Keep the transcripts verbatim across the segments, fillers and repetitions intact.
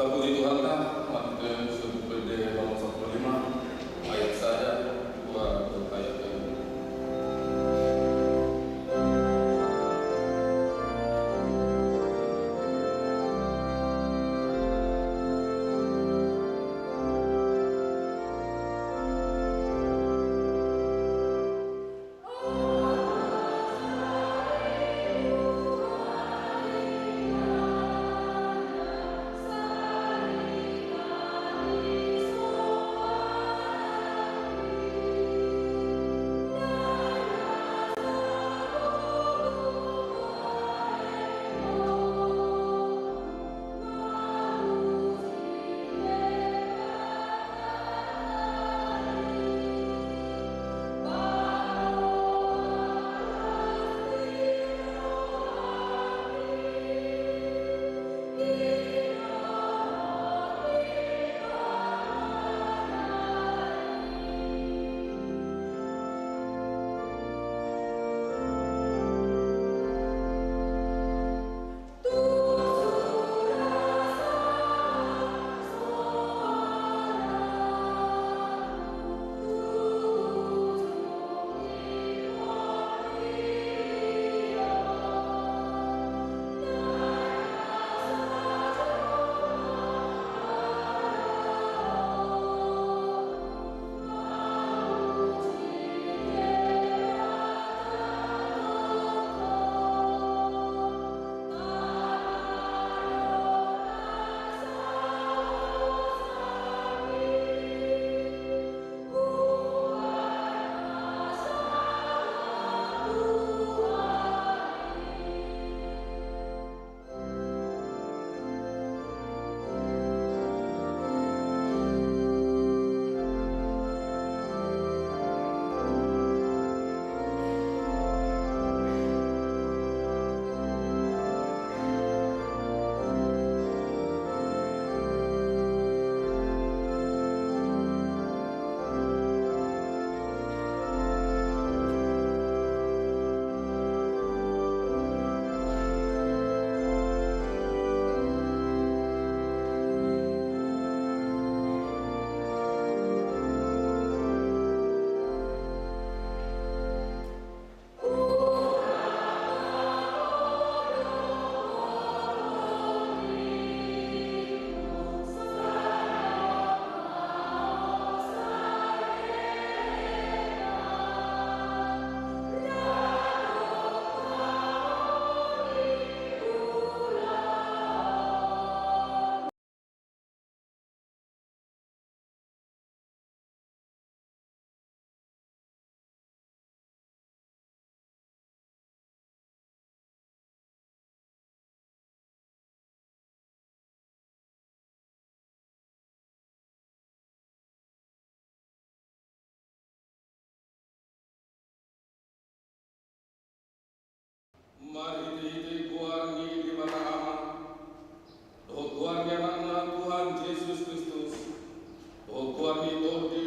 Puji Tuhanta, Matius dua puluh lima, ayat sada, dua, ayat tiga. Marhitehite goar ni Debata Ama, dohot goar ni Anakna Tuhan Jesus Kristus, dohot goar ni Tondi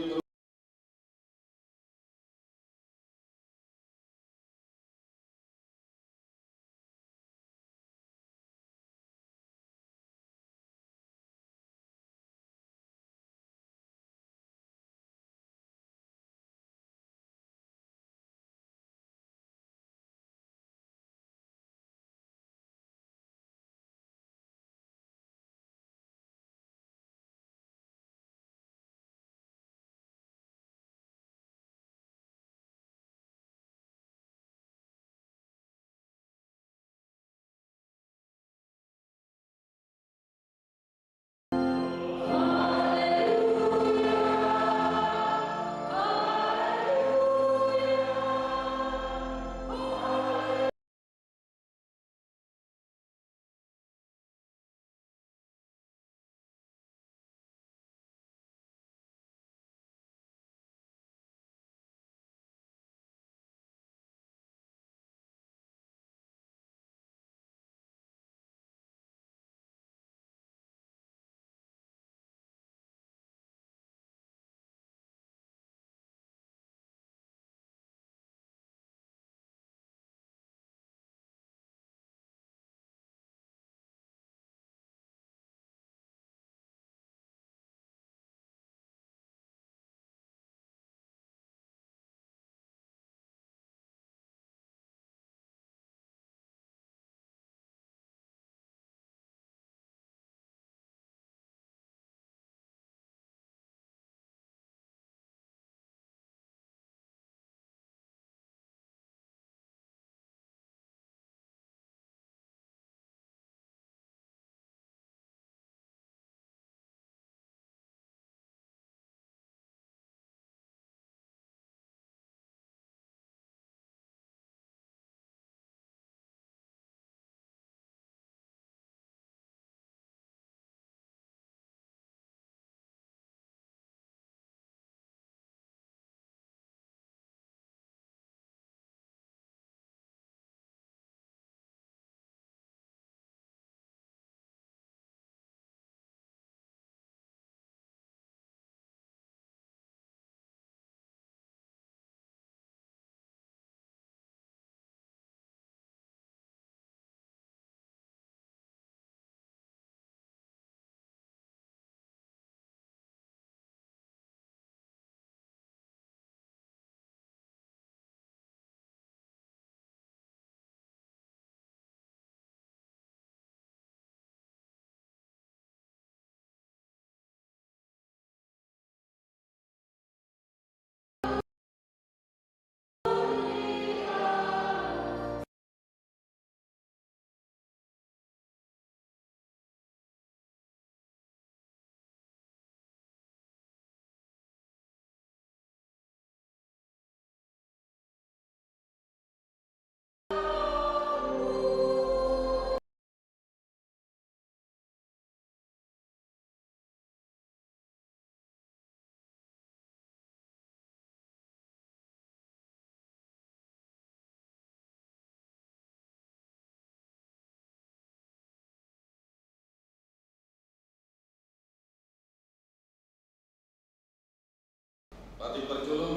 Atik parjolo.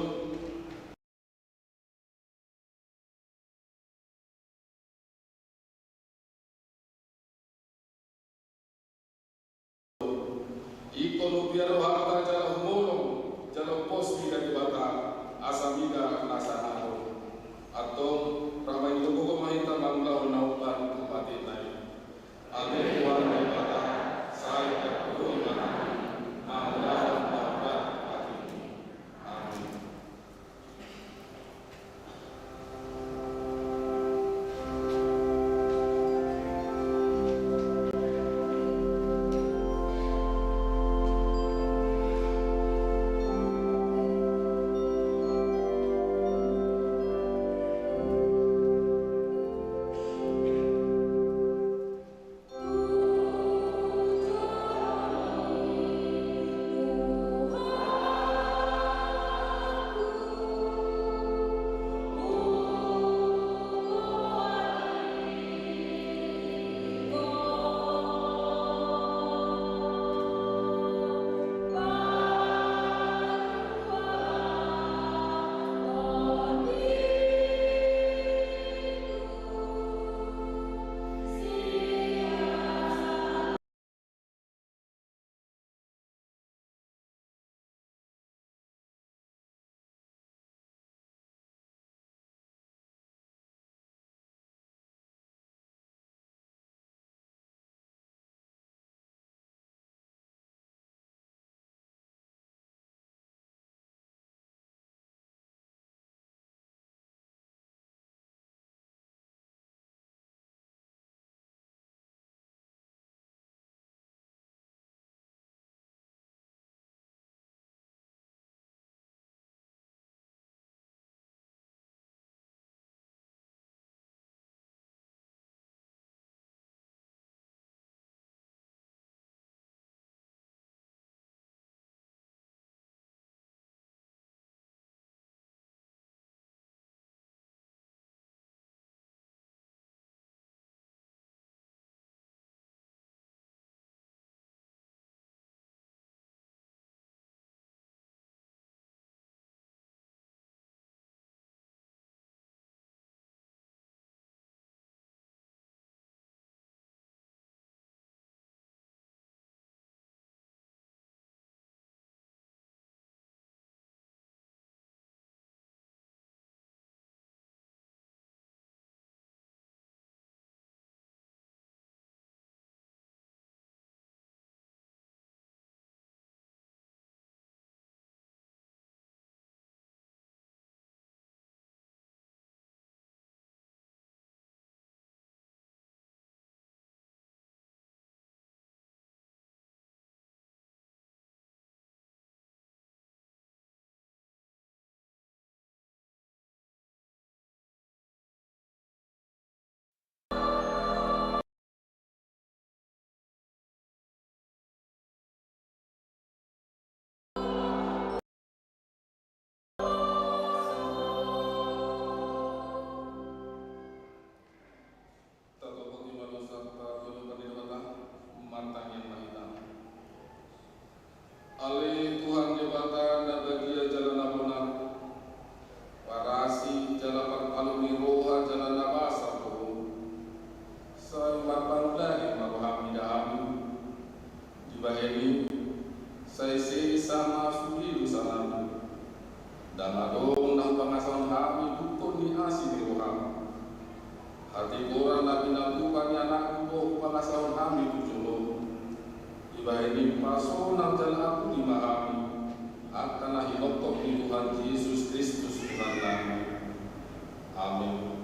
Ingkon hupiar rohanta jala humolong jala umposi di Debata asa mida na sahali on. Antong rap mangido gogo ma hita mangulahon na hombar tu patikna i. Ale Tuhan Debata, sai tarpatuhi ma hami mangulahon na hombar tu patikmi. Amin. Tatopoti ma dosa, taatop ma dosa, martangiang ma hita. Ale Tuhan Debata na badia jala na bona, parasi jala parpalua ni roha jala na basa do, sai marpanundalin ma roham mida hami. Dibahen i, sai sesa ma sude dosanami. Ndang adong na hupangasahon hami dungkon ni asi ni roham. Hatigoran na pinatupa ni Anakmu do hupangasahon hami tu jolo. Dibahen i pasonang jala apuli ma hami, angka na hinophop ni Tuhan Jesus Kristus Tuhannami. Amin.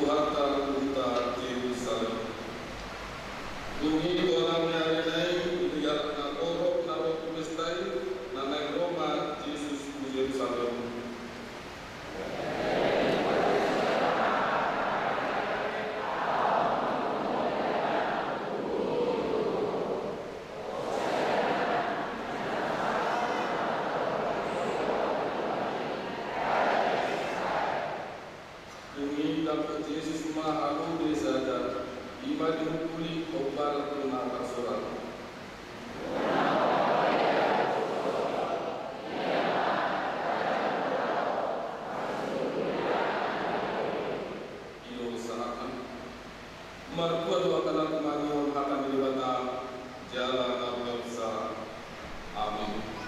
Debata tu huta Jerusalem. Dung i, di ari na i, di ari na torop na ro tu pesta i, na naeng ro ma Jesus tu Jerusalem. Dung i dapot Jesus ma halumpang sada, i ma dihumpuli hombar tu na tarsurat. I do sahatna. Martua do angka na tumangihon hata ni Debata jala na umpeopsa. Amin.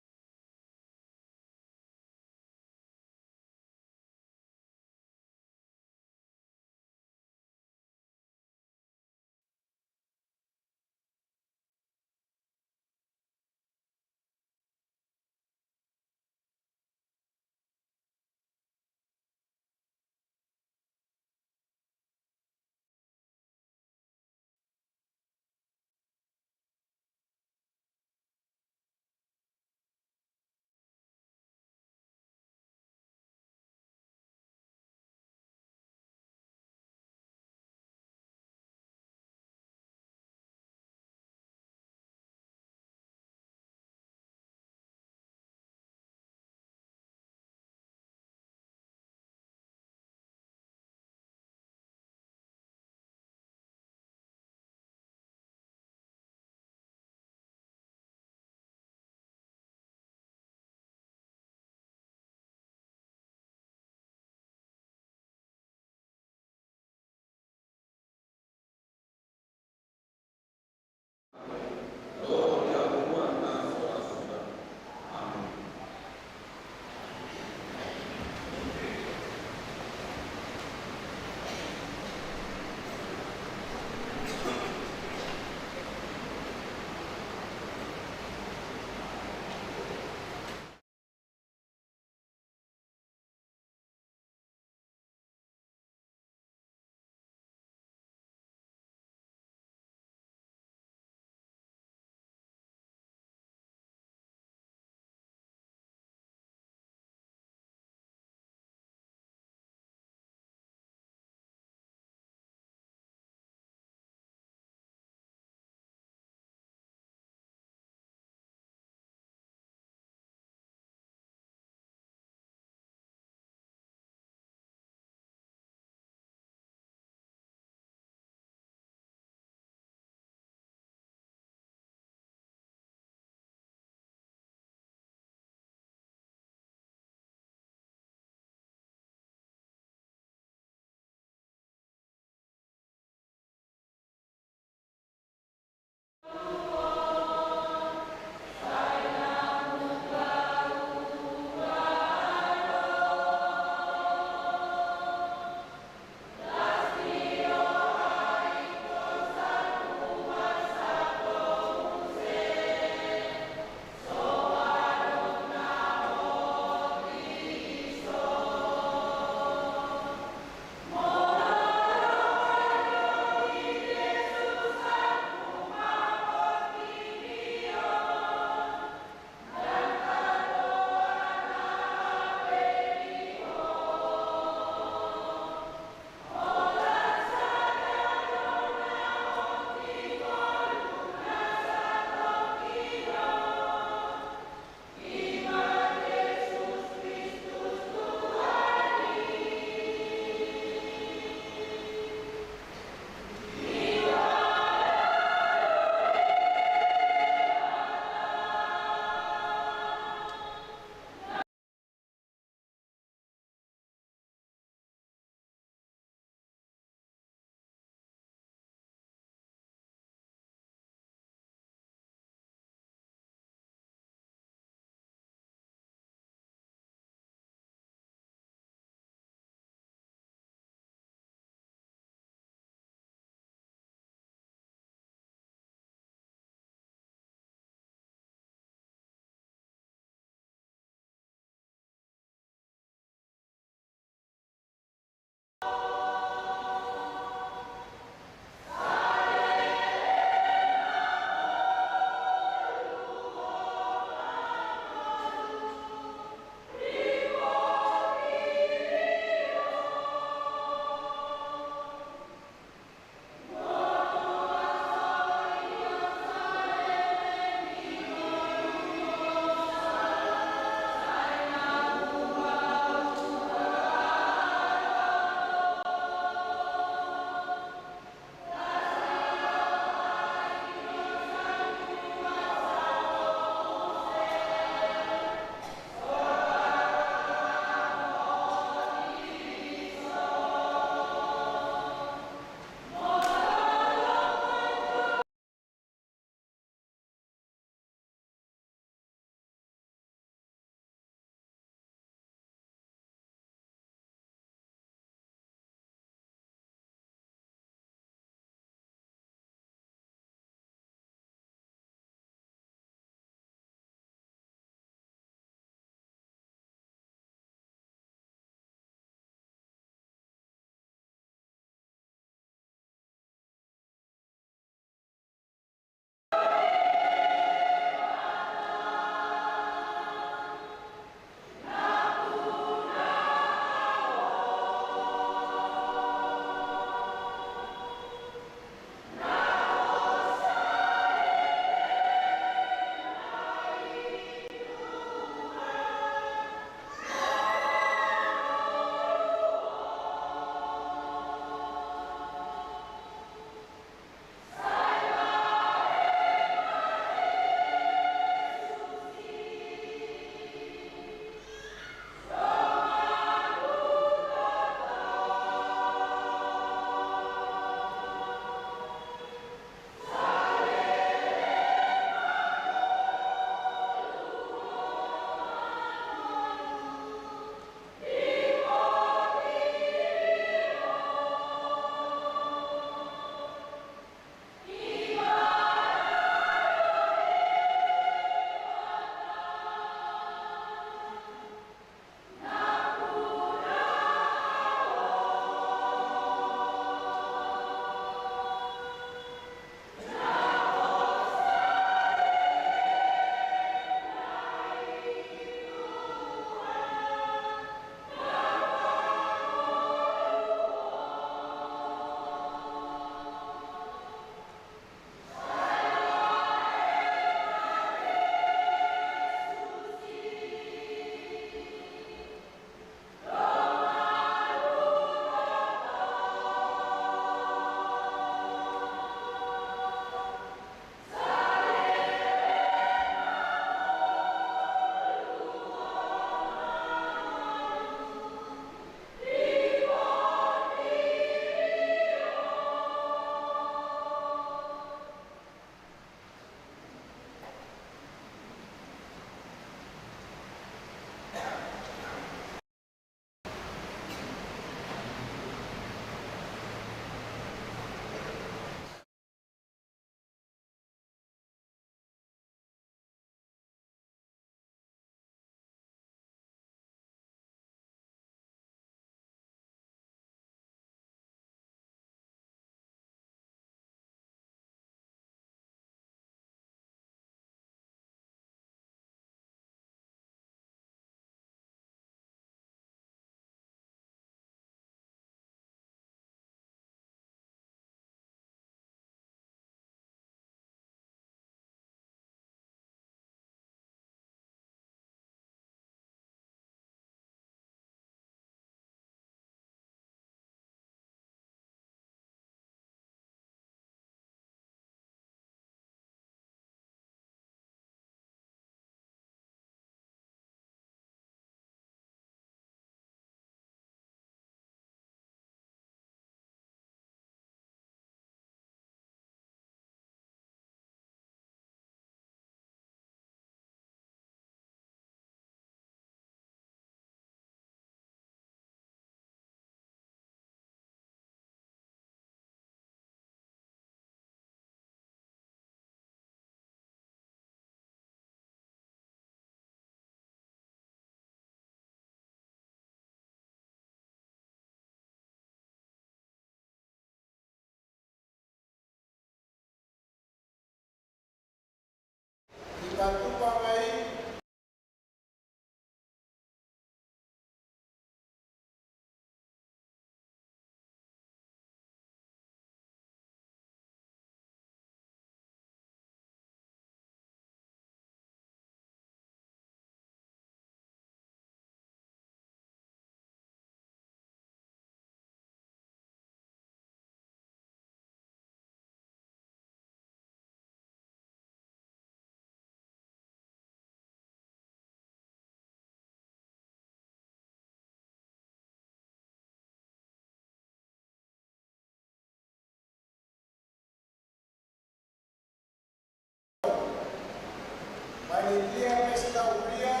Panitia pesta huria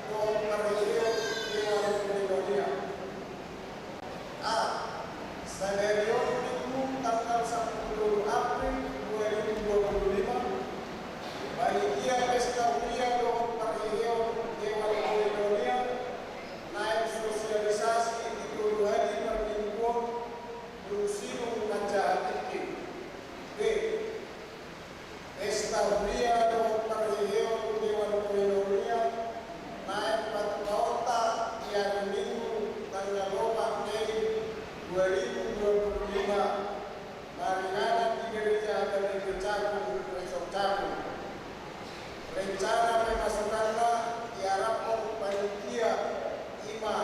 dohot parheheon Dewan Koinonia. A. Sadari on Minggu tanggal sampulu tolu April dua ribu dua puluh lima, panitia pesta huria dohot parheheon Dewan Koinonia naeng sosialisasi di tolu hali parmingguon dung sidung manjaha tingki. B. Pesta huria dohot parheheon Dewan Koinonia naeng patupaonta di ari Minggu tanggal opat Mei dua ribu dua puluh lima, maringanan di Gereja Agape Cakung, Resort Cakung. Rencana pemasukanna diaraphon panitia i ma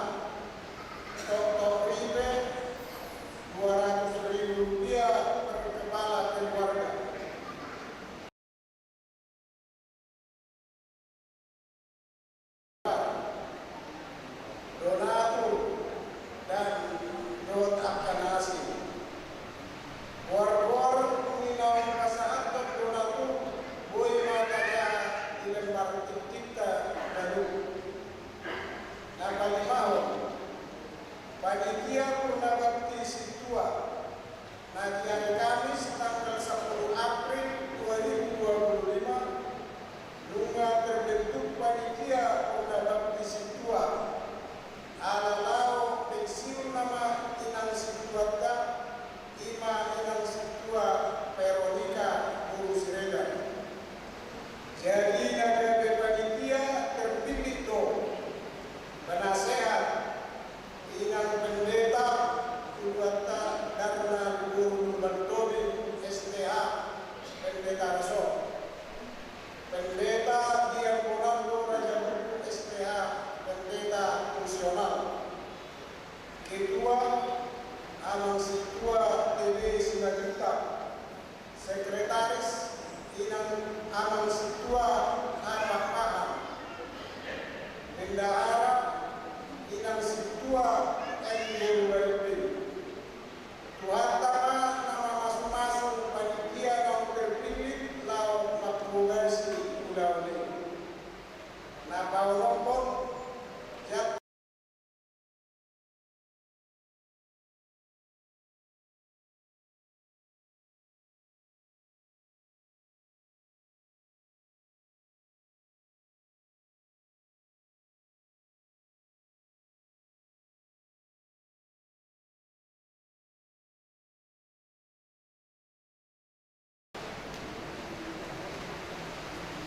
toktok ripe dua ratus ribu rupiah per kepala keluarga. Donatur dan dohot angka na asing. Goar-goar ni naung pasahathon donatur boi ma tajaha di lembar tingkingta ganup. Na palimahon, panitia purna baptis sintua. Na di ari Kamis tanggal sampulu April dua ribu dua puluh lima, nunga terbentuk panitia purna baptis sintua. Ala laho pensiun nama inang sintuanta, i ma inang sintua Veronica boru Siregar. Jadi na gabe panitia terpilih do penasehat inang pendeta, tubuanta Darna boru Lumban Tobing, S T H, Pendeta Resort. Pendeta Diakonando Raja Buku, S T H, Pendeta Fungsional. Ketua, Amang Sintua T B Simanjuntak. Sekretaris, Inang Amang Sintua Apak Paham. Bendahara, Inang Sintua M Dewi Warimpin. Tuhanta ma na mamasumasu panitia naung terpilih laho mamprogasi ulaon i. Na paonomhon, jat-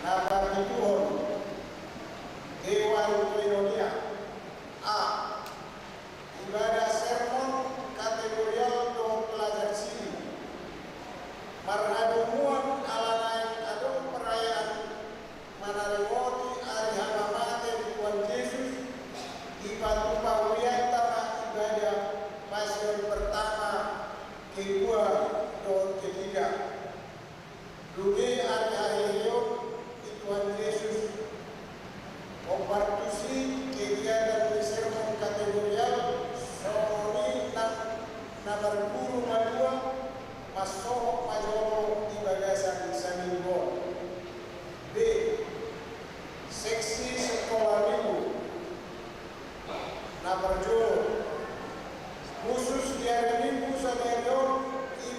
Na parpituhon, Dewan Koinonia. A. Ibadah sermon kategorial dohot pelajaran siri. Marhadomuan ala naeng adong perayaan manaringoti ari hamamate ni Tuhan Jesus, dipatupa hurianta ma ibadah Pasion pertama, kedua, dohot ketiga. Dung i ari haheheon ni Tuhan Jesus. Hombar tusi kegiatan ni sermon kategorial songon i nang na marguru malua mansohot ma jolo di bagasan saminggu on. B. Seksi sekolah minggu. Na parjolo, khusus di ari Minggu sadari on, i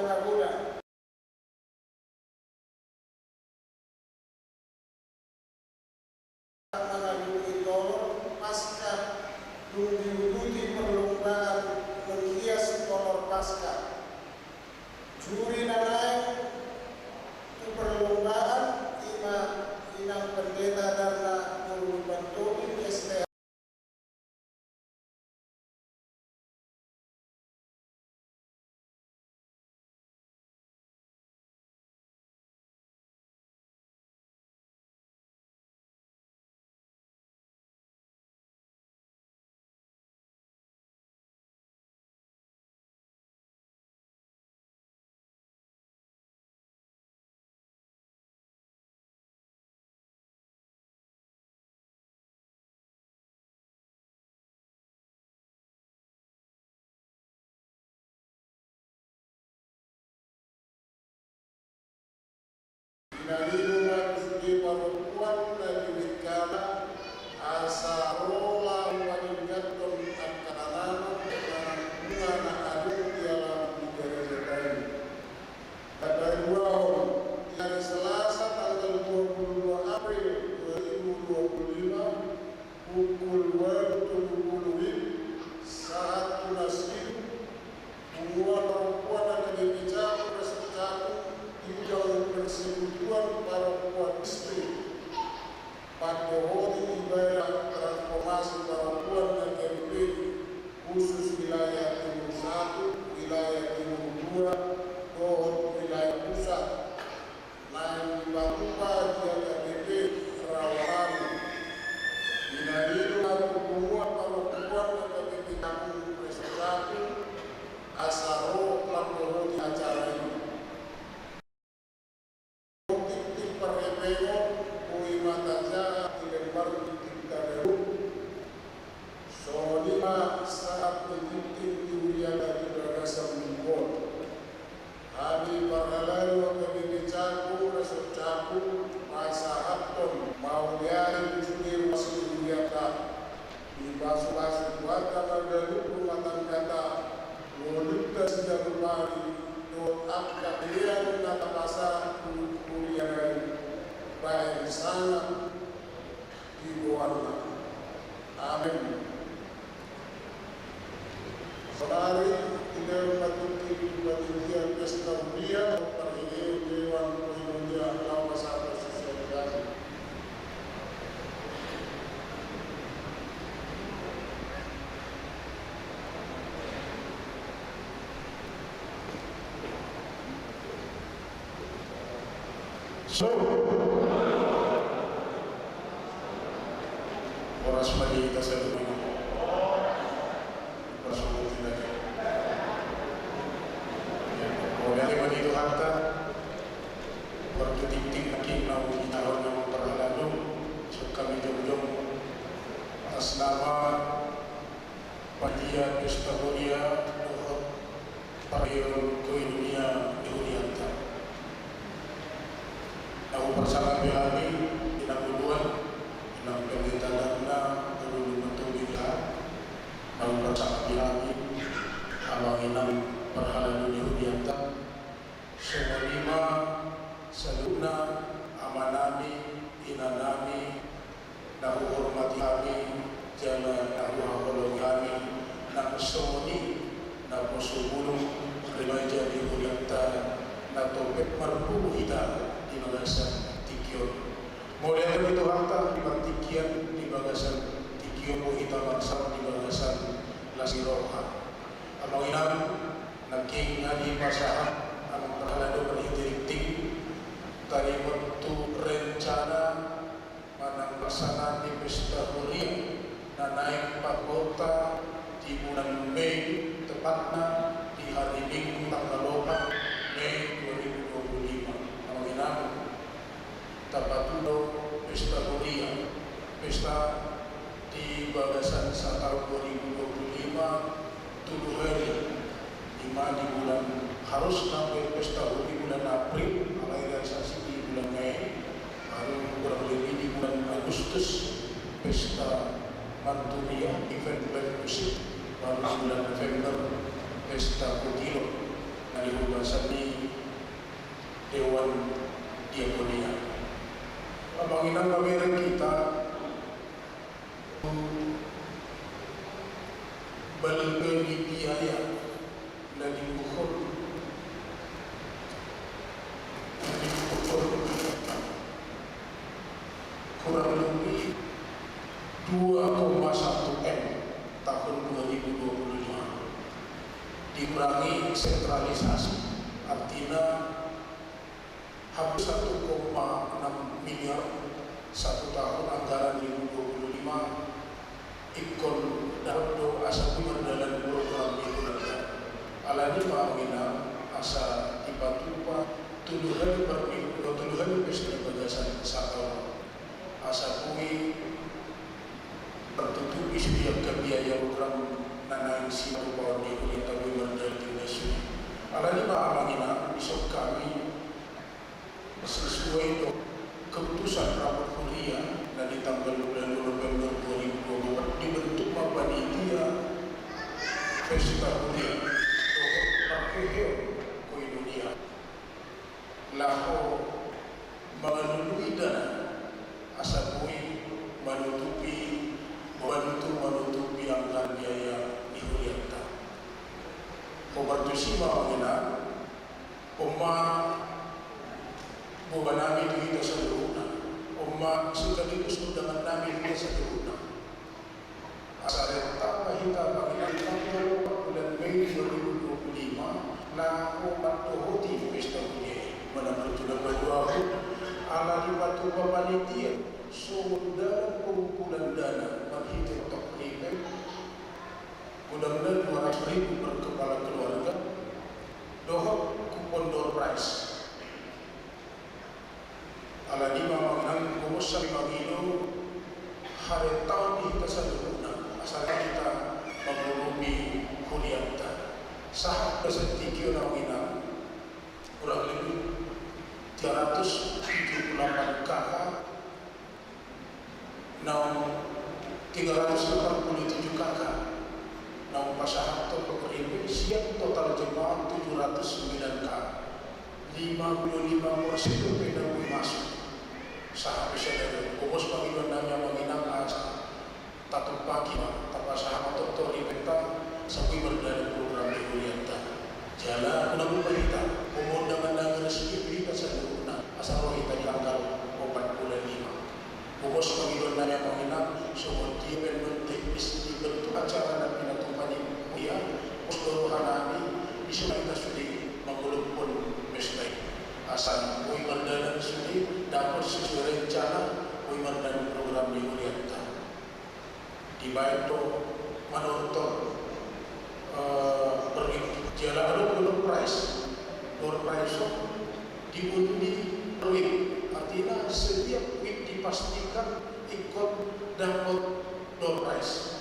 Nagoda. Mangalusi tolor Paskah, dung diuduti perlombaan menghias tolor Paskah. Juri na naeng tu perlombaan i ma Inang Pendeta Darna Guru Lumban Tobing, S T A. Pinangido ma tu sude parompuan na di bengkana asa ro laho maninggalhon angka tanaman manang bunga na adong di alaman ni gareja i. Hataruahon, di hari Selasa tanggal dua puluh dua April dua ribu dua puluh lima, pukul ualu tolu puluh WIB, sahat tu na sidung, punguan parompuan H K B P Cakung Resort Cakung, di Gudang Persekutuan Parompuan Distrik, mandohoti ibadah transformasi parompuan H K B P, khusus wilayah Timur satu, wilayah Timur dua, dohot wilayah pusat. Naeng dipatupa di H K B P Rawamangun. Pinangido ma tu punguan parompuan H K B P Cakung Resort Cakung asa ro mandohoti acara i. Tingting parhepengon, boi ma tajaha di lembar tingting tadahut. Songon i ma sahat ni tingting di huriata di bagasan minggu on. Hami parhalado H K B P Cakung Resort Cakung pasahathon mauliate tu sude ruas ni huriata. Dipasupasu Tuhanta ma ganup rumah tanggata, ngolunta sijalo pari dohot angka pelean na tapasahat tu huriata i, bahen sangap di goarna. Amen. Saonari, dilehon ma tingting tu panitia pesta huria, parhitean dewan panitia laho pasahat sosialisasi. So. Horas ma di hita saluhutna. Horas ma di hita. Ya, mauliate ma di Tuhanta. Marhite tingting nangkin naung dihatahon ni parhalado, songon hami jongjong atas nama panitia pesta huria dohot parhitean koinonia ni hurianta. Na huparsangapi hami, inang uluan, inang pendeta Darna Guru Lumban Tobing, na huparsangapi hami, amang inang parhalado ni hurianta. Songon i ma saluhutna, amanami, inanami, na huhormati hami jala na huhaholongi hami, nang songon i naposo bulung remaja ni hurianta na topet marpungu hita di bagasan tingki on. Mauliate ma di Tuhanta di partingkian, di bagasan tingki on boi hita marsaor di bagasan las ni roha. Amang inang, nangkin nga dipasahat amang parhalado marhite tingting, taringot tu rencana manang pelaksanaan ni pesta huria na naeng panggotta di bulan Mei, tepatna di hari Minggu tanggal opat Mei dua ribu dua puluh lima. Amang inang, tapatupa do pesta huria, pesta di bagasan sataon dua ribu dua puluh lima, tolu hali, i ma di bulan, harusna be pesta huria di bulan April, alai realisasi di bulan Mei, baru kurang lebih di bulan Agustus pesta marturia, event band musik, baru di bulan November pesta potilot. Di rumah seni Dewan Diakonia. Amang inang, pamereng hita balga ni biaya na diuhon, na diuhon kurang lebih dua koma satu M tahun dua ribu dua puluh lima. Dikurangi sentralisasi, artina hampir satu koma enam miliar satu tahun anggaran dua ribu dua puluh lima ingkon dapot do asa boi mardalan program di hulahula. Alani i ma amang inang, asa dipatupa tolu hali parminggu, tolu hali pesta di bagasan sataon, asa boi martutupi sude angka biaya program na naeng sipatupaon ni huria ta boi mardalan di hulahula. Alani i ma amang inang, dison hami sesuai do keputusan rapat huria na di tanggal dua puluh dua November dua ribu dua puluh empat, dibentuk ma panitia pesta huria dohot parheheon koinonia laho mangalului dana asa boi manutupi, bantu manutupi angka biaya ni hurianta. Hombar tusi ma amang inang, on ma boha nami tu hita saluhutna, on ma sekaligus undangan nami tu hita saluhutna. Asa renta ma hita amang inang, tanggal opat bulan Mei dua ribu dua puluh lima, laho mandohoti pesta huria i. Manang bertulang baduahon, ala dipatupa panitia songon dalan pengumpulan dana marhite tok ripe, godangna dua ratus ribu per kepala keluarga, dohot kupon door prize. Alani i ma amang inang, gomos hami mangido harentaon di hita saluhutna asa hita mangurupi hurianta. Sahat bagasan tingki on amang inang, kurang lebih tiga ratus tujuh puluh delapan K K, naung tiga ratus delapan puluh tujuh K K naung pasahathon tok ripe, sian total jemaat tujuh ratus sembilan K K, lima puluh lima persen dope na boi masuk. Sahat pe sadari on, gomos pangidoan nami amang inang asa tatumpaki ma, tapasahat ma tok ripenta, asa boi mardalan program di hurianta. Jala unang lupa hita, hohom undangan nami resmi tu hita saluhutna, asa ro hita di tanggal opat bulan lima. Gomos pangidoan nami amang inang, songon dia pe annon teknis ni bentuk acara na pinatupa ni huria, pos do roha nami, dison ma hita sude mangolophon pesta i. Asa boi mardalan sude, dapot sesuai rencana, boi mardalan program ni hurianta. Dibaen do manortor, eh, per week. Jala adong do door prize. Door prize on diundi per week. Artina setiap week dipastikan ingkon dapot door prize.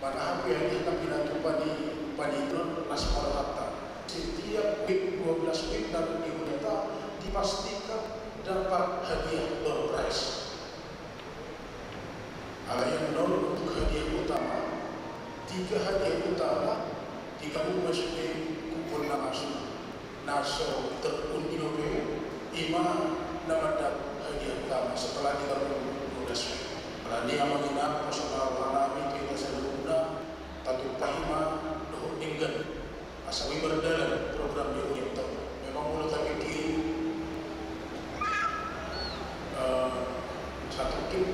Manang aha pe hadiah na pinatupa ni panitia on, las ma rohanta. Setiap week, dua belas week na ro di hurianta dipastikan dapat hadiah door prize. Alai annon untuk hadiah utama, tiga hadiah utama, digabung ma sude kupon na masuk. Na so terundi dope, i ma na mandapot hadiah utama setelah digabung dua belas week. Alani i amang inang, pos ma roha nami tu hita saluhutna, tatumpahi ma dohot denggan. Asa boi mardalan program di hurianta. Memang molo tapikiri, eh, satu tim.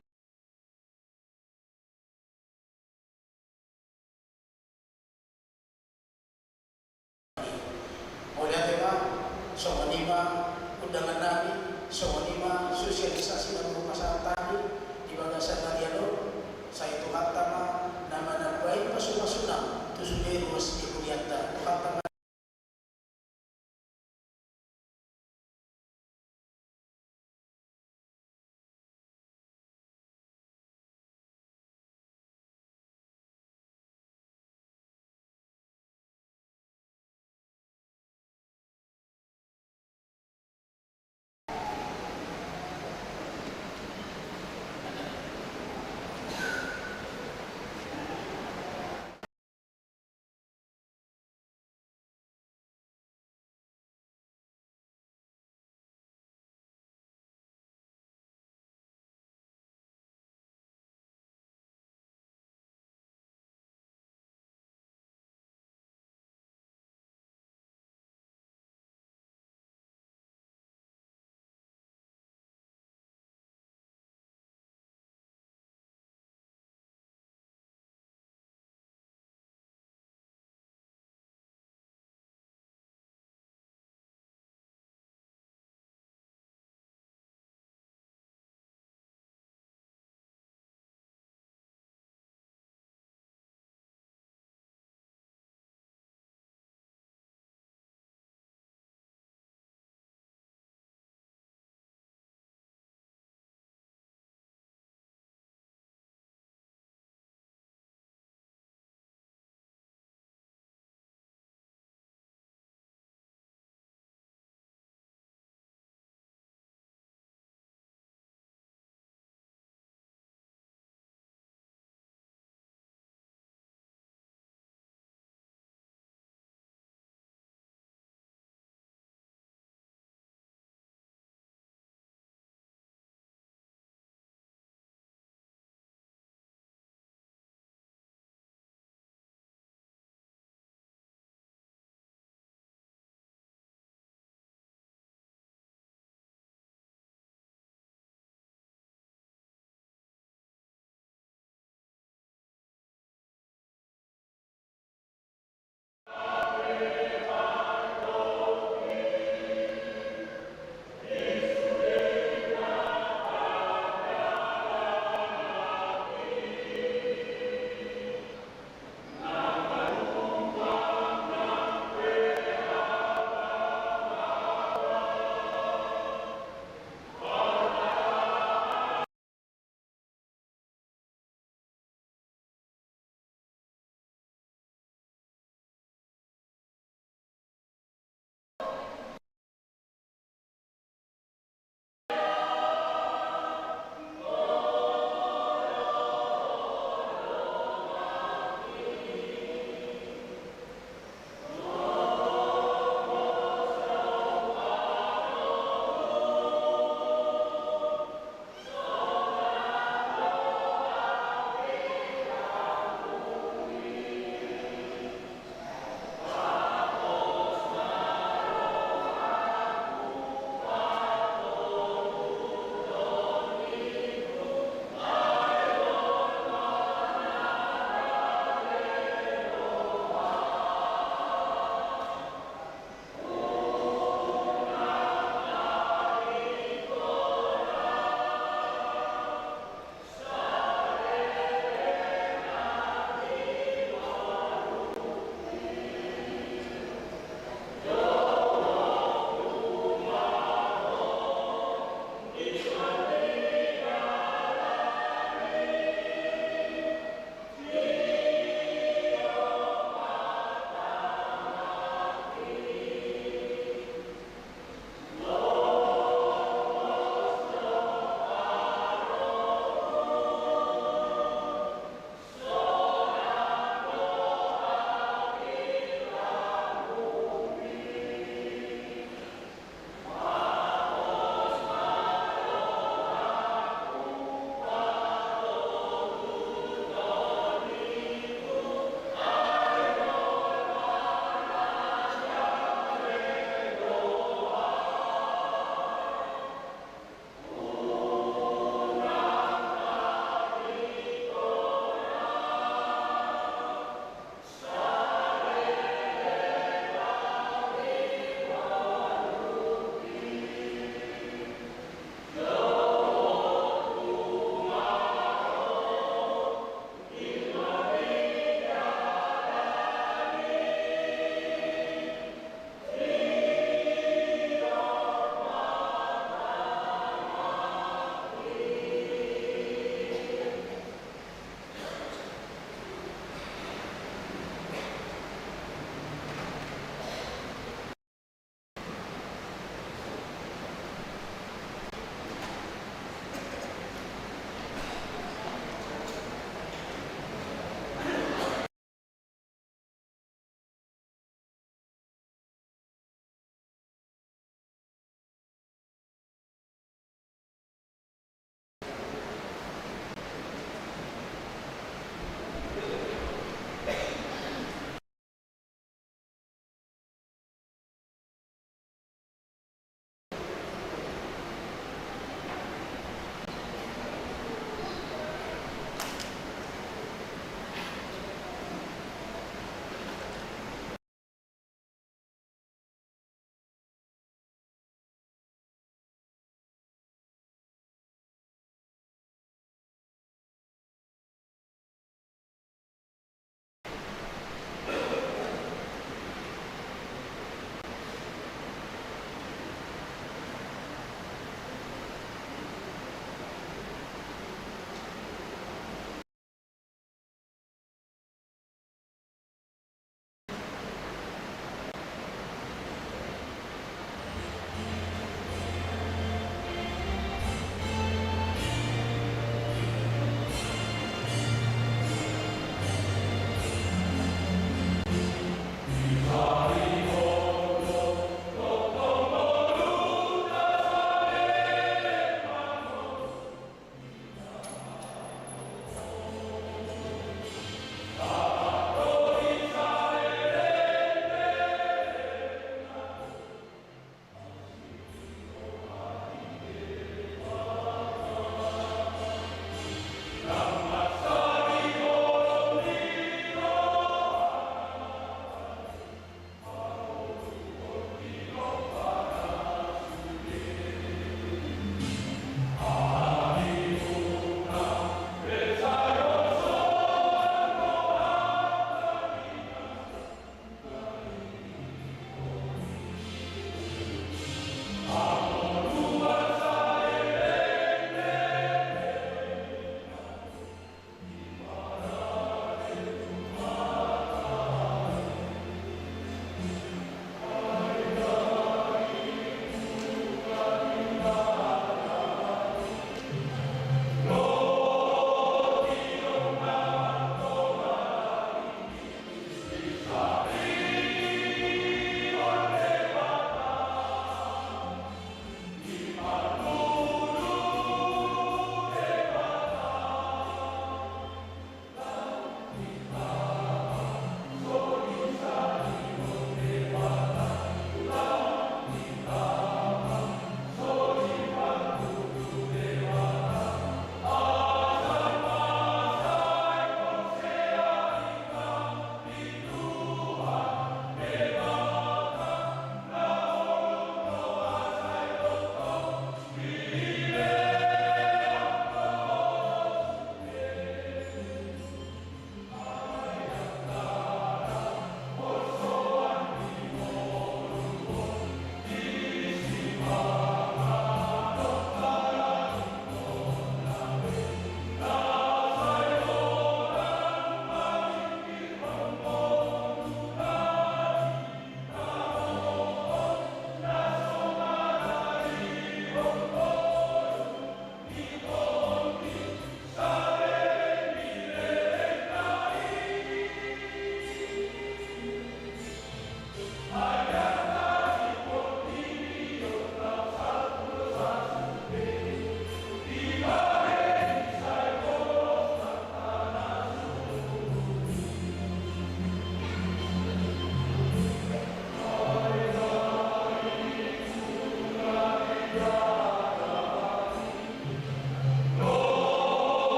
Mauliate ma, songon i ma undangan nami, songon i ma sosialisasi na boi pasahat hami di bagasan ari on. Sai Tuhanta ma na manambai pasu-pasuna tu sude ruas ni hurianta. Tuhanta ma.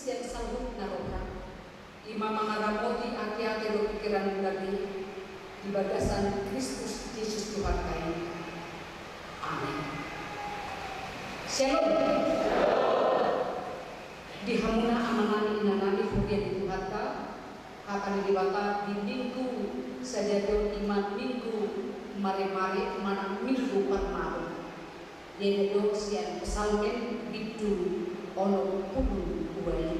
sian saluhutna roha, i ma mangaramoti ateate dohot pingkiranmuna be di bagasan Kristus Jesus Tuhanta i. Amen. Syalom. Di hamuna amanami inanami huria ni Tuhanta, hata ni Debata di Minggu sadari on i ma Minggu Maremare manang Minggu Parmaho. Ia na didok sian Psalmen bindu onom pulu dua i.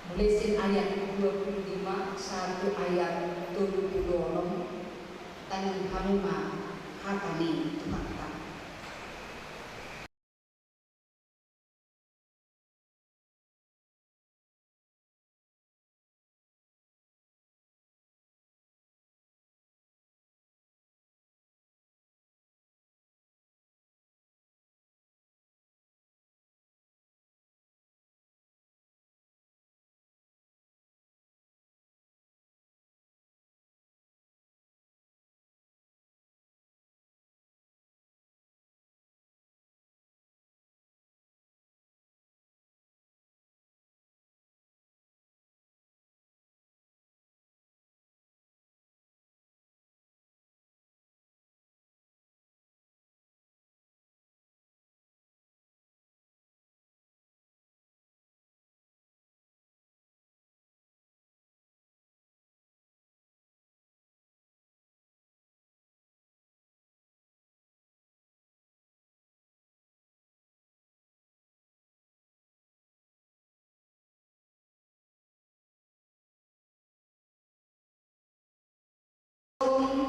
Mulai sian ayat dua pulu lima sahat tu ayat tolu pulu onom. Tangi hamu ma hata ni Tuhanta.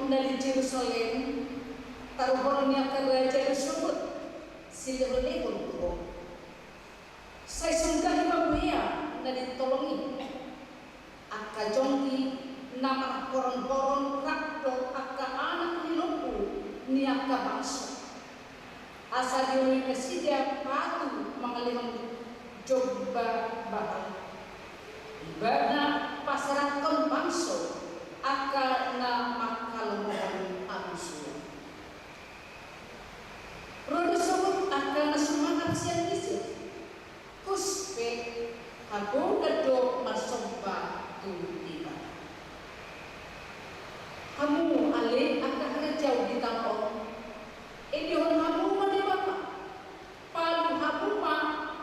Na di Jerusalem, taruhon ni angka raja do sogot silehonlehon tu ho. Sai sunggahi ma buhea na di tolong i, angka jonggi na marhoronghoron rap dohot angka anak ni lombu ni angka bangso. Asa dioloi nasida patu mangalehon jomba Baal. Ibana paserakhon bangso angka na mangkalomohon hamusuon. Ro do sogot angka na sumangar sian Misir. Hus pe hagodan do marsomba tu Debata. Hamu ale angka harajau di tano on, endehon hamu ma Debata, palu hamu ma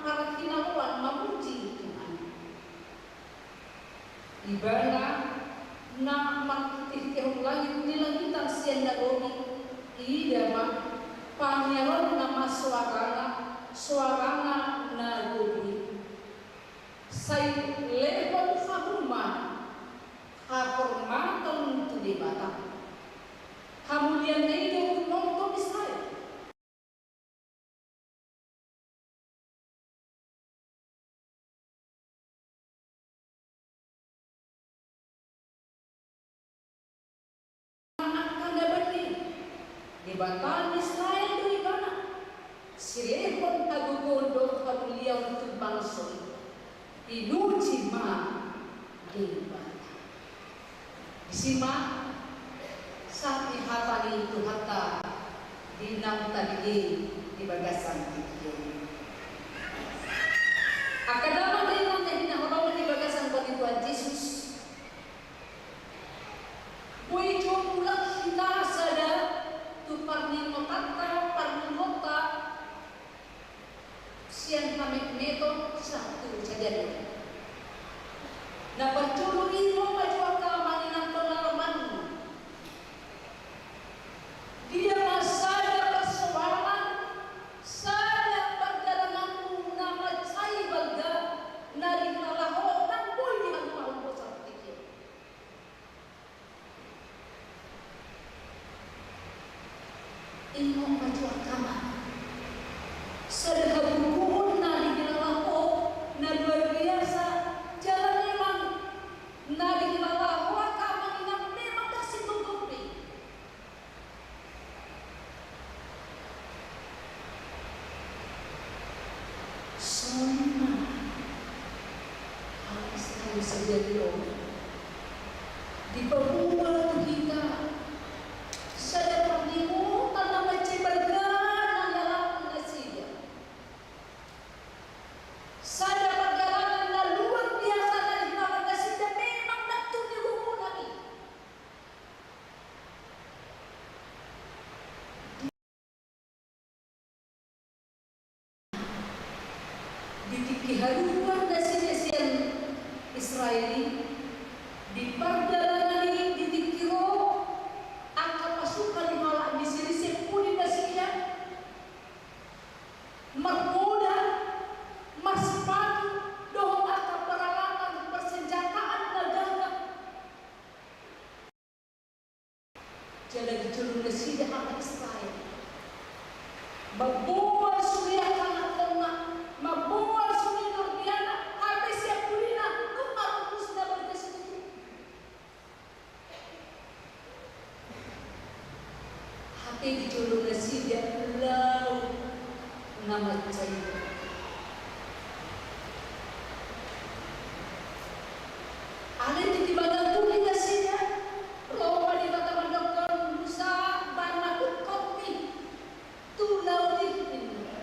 parhinaloan mamuji Tuhan. Ibana na marhitehitehon langit ni langitan sian na robi, iida ma pangiaronna ma soarana, soarana na gogo i. Sai lehon hamu ma hahormaton tu Debata. Hamulianna i do tu nongtong Israel. Angka na badia, Debata ni Israel do ibana. Silehon hagogoon dohot hamuliaon tu bangso i. Pinuji ma Debata. Disi ma sahat ni hata ni Tuhanta di naung tabege di bagasan tingki on. Angka damang dainang na hinaholongan di bagasan goar ni Tuhan Jesus. Boi jo mulak hita sada tu parningotanta, parningotta, sian hametmeton sahat tu sadari on. Na parjolo i, ro ma jo angka amang inang tu na romanmu. Dia ma sada parsoalan, sada pardalananmu na mansai balga, na dihilala ho, na boi dihalumpang ho sahat tingki on. Ingot ma jo angka amang, sada hagogoon na dihilala ho na luar biasa, jala memang na dihilala ho angka amang inang memang dang singkop be. Songon i ma hal Israel sadari on, dipaboa tu hita sada parningotan na mansai balga na nialap nasida. Sada pardalanan Di tingki haduan nasida sian Israel i, di pardalanan i di tingki ro angka pasukan ni halak Misir i, sian pudi nasida markuda, marsipatu, dohot angka peralatan persenjataan na gagah. Jala dijolom nasida halak Israel. Mamboan sude angka anakkonna, mamboan sude nordiana, hape sian pudina, nunga ro tusi na bagas tutu. Hape dijolom nasida laut na mansai. Alai di tibangan pudi nasida, ro ma Debata mandokkon Musa, baen ma tungkotmi tu laut i, ninna.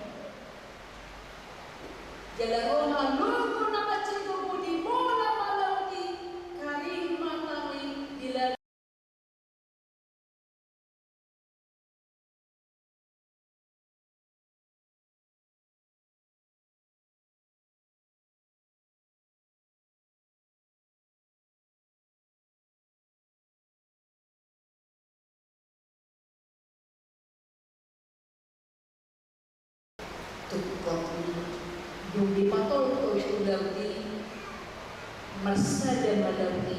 Jala ro ma logo na mansai gogo, dibola ma laut i, karing ma tano i di laut. Tungkotmi, dung dipatoltol tu laut i, marsada ma laut i,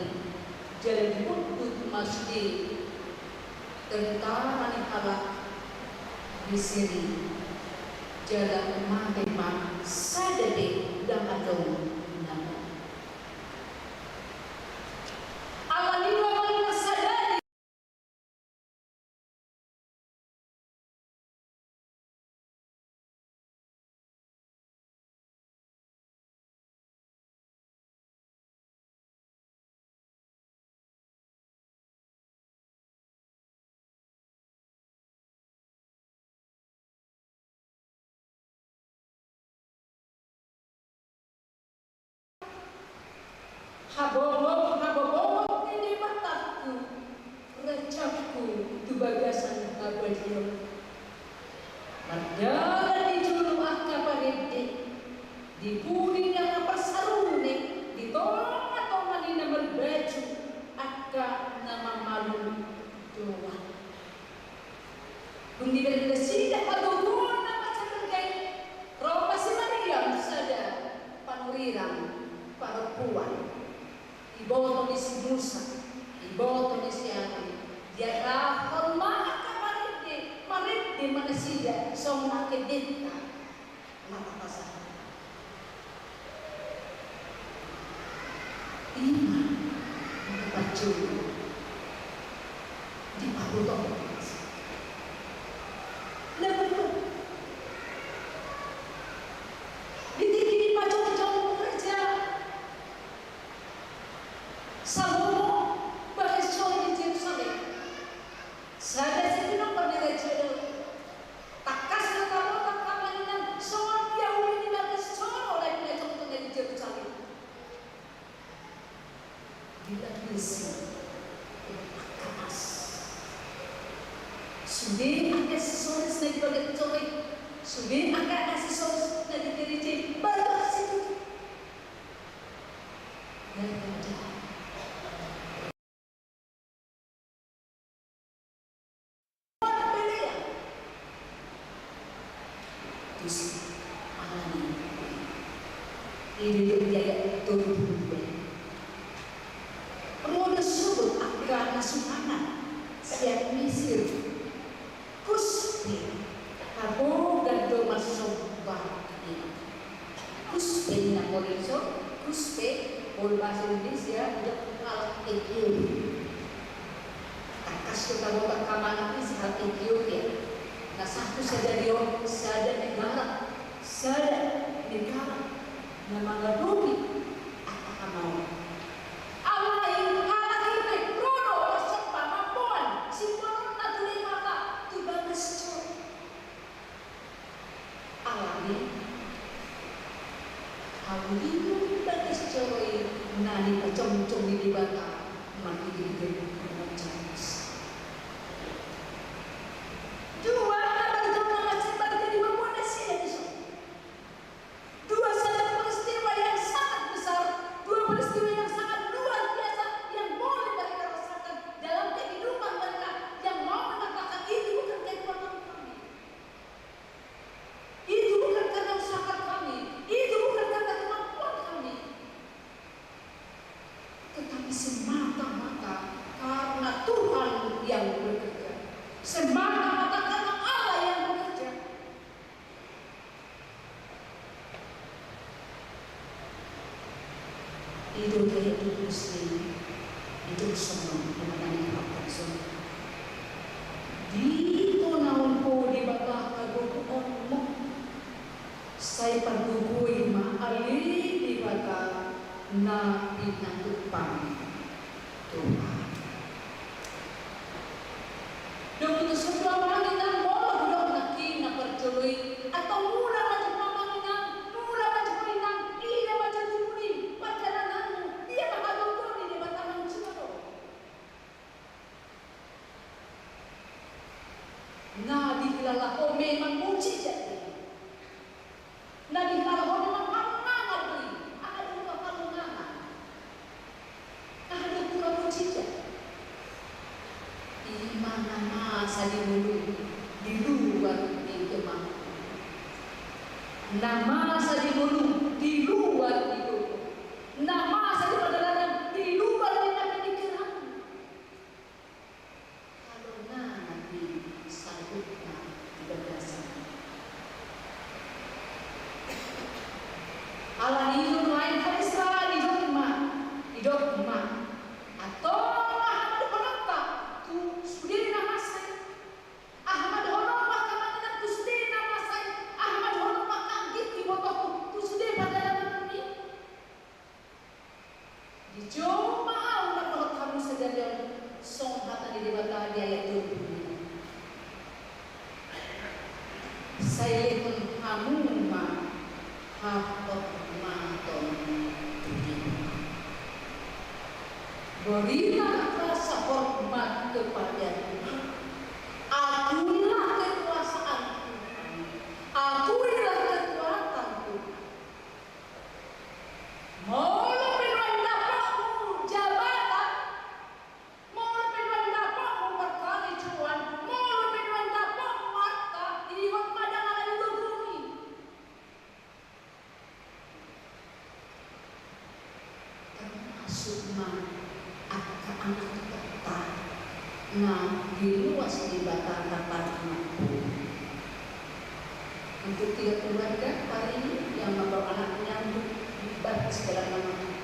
jala dihundut ma sude tentara ni halak Misir i, jala mate ma, sada pe ndang adong na mate. Alani i ma na sadari. Habongok, habobongot ni Debatangku, rancakku tu bagasan habadiaon. Mardalan di jolo angka parende, di pudi ni angka parsarune, di tongatonga ni na marbaju angka na mamalu doan. Dung dibaen nasida hagogoon na mansai bergei, ro ma si Mariam, sada panurirang parompuan. Iboto ni si Musa, iboto ni si Aron, diarahon ma angka parende, marende ma nasida songon angka endenta. Mata pasang. Ima, mata pacul. Dipaboto. Lepas tu. Di tingki ni pacul jauh kerja. Salomo bagas joro di Jerusalem. Sada si pinompar ni raja Daud. Tangkas do tabo tangkapan inang songon dia uli ni bagas joro lain na jongtong na di Jerusalem. Dilapisi angka asi. Sude angka aksesoris na di bagas joro i. Sude angka aksesoris na di gereja i. Bagas i. Daripada Tusi, alani i do di ayat tolu pulu dua. Ro do sogot angka na sumangan sian Misir. Kus pe, hapogan do marsomba ninna. Kus pe ninna molo dison, kus pe, molo bahasa Indonesia, untuk halak Etiopia. Tangkas do tabo tangkapan i si halak Etiopia. Na satu sadari on, sada negara, sada negara na mangadopi angka hamaol. Alai halak i pe ro do marsomba mamboan simbolan na tu Debata tu bagas joro. Alani, hamu i do bagas joro i na nipajongjong ni Debata marhite ni ganup parmanjahan. Dua angka parjolo na mansai marhite ni mamboan nasida dison. Dua sada I do gabe tusi, i do songon na manang i papason. Di tona on ho Debata hagogoonmu. Sai pargogoi ma ale Debata na pinatupa Tuhan. Domu tu sotua manginang molo hudok nangkin na parjolo i, atau mula ma jumpa manginang, mula ma jumpa inang, ida ma jumpa ni parjalananmu, ia ma hagogoon ni Debata manjalo. Na dihilala ho memang mujizat i. Na dihilala ho memang halongangan do i. Aha do huroha halongangan? Aha do huroha mujizat? I ma na masa di ngolu, di luar ni kemampuan. Na masa di ngolu, di luar ni ngolu. Na masa di pardalanan, di luar ni pemikiran. Halongangan i saluhutna di bagasan. Alani i do nuaeng habisaran i didok ma, i didok ma. Antong aha ma dohononta tu sude na masa i? Aha ma dohononmu angka manginang tu sude na masa i? Aha ma dohononmu angka anggingku, ibotoku, tu sude pardalananmi? Dijou ma ahu na dohot hamu sadari on, songon hata ni Debata di ayat tolu pulu lima. Sai lehon hamu ma hahormaton tu Debata. Berilah rasa hormat kepada Tuhan. Akuilah kekuasaan Tuhan. Akuilah kekuatan Tuhan. Molo pe nuaeng dapotmu jabatan, molo pe nuaeng dapotmu parkalejaan, molo pe nuaeng dapotmu arta, ihot ma ndang ala ni gogomi. Termasuk ma angka anak Debata na diluas Debata na paling mampu. Untuk tiga keluarga hari ini yang membawa anaknya untuk dibatis dalam nama Tuhan.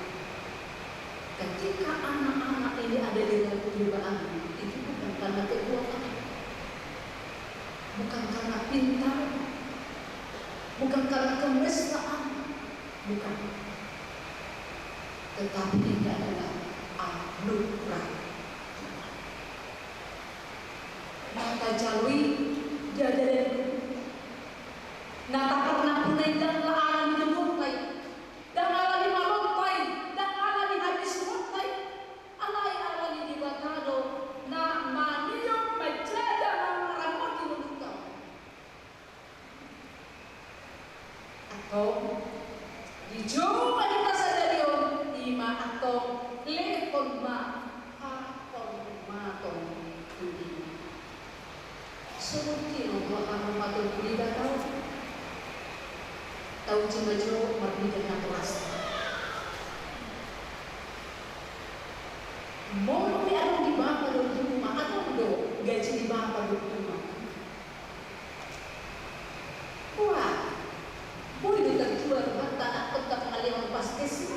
Ketika anak-anak ini ada di dalam kehidupan, itu bukan karena kekuatan, bukan karena pintar, bukan karena kemesraan, bukan. Tetapi ini adalah anugerah Tuhan. Na tajalo i ndada dadi. Na taparnapuna i ndang ala ni gogonta i, ndang ala ni malonta i, ndang ala ni habisuhonta i. Alai ala ni Debata do na mangido manjaga mangaramoti ngolunta. Antong, dijou ma hita sadari on, i ma antong, lehon ma hahormaton tu Debata. Songon dia do hahormaton tu Debata? Tauji ma jo marnida na torasa. Molo pe adong di bapa dohot uma, adong do gaji ni bapa dohot uma. Wah, boi do tarjual rohanta na tongka pangalehon paskes.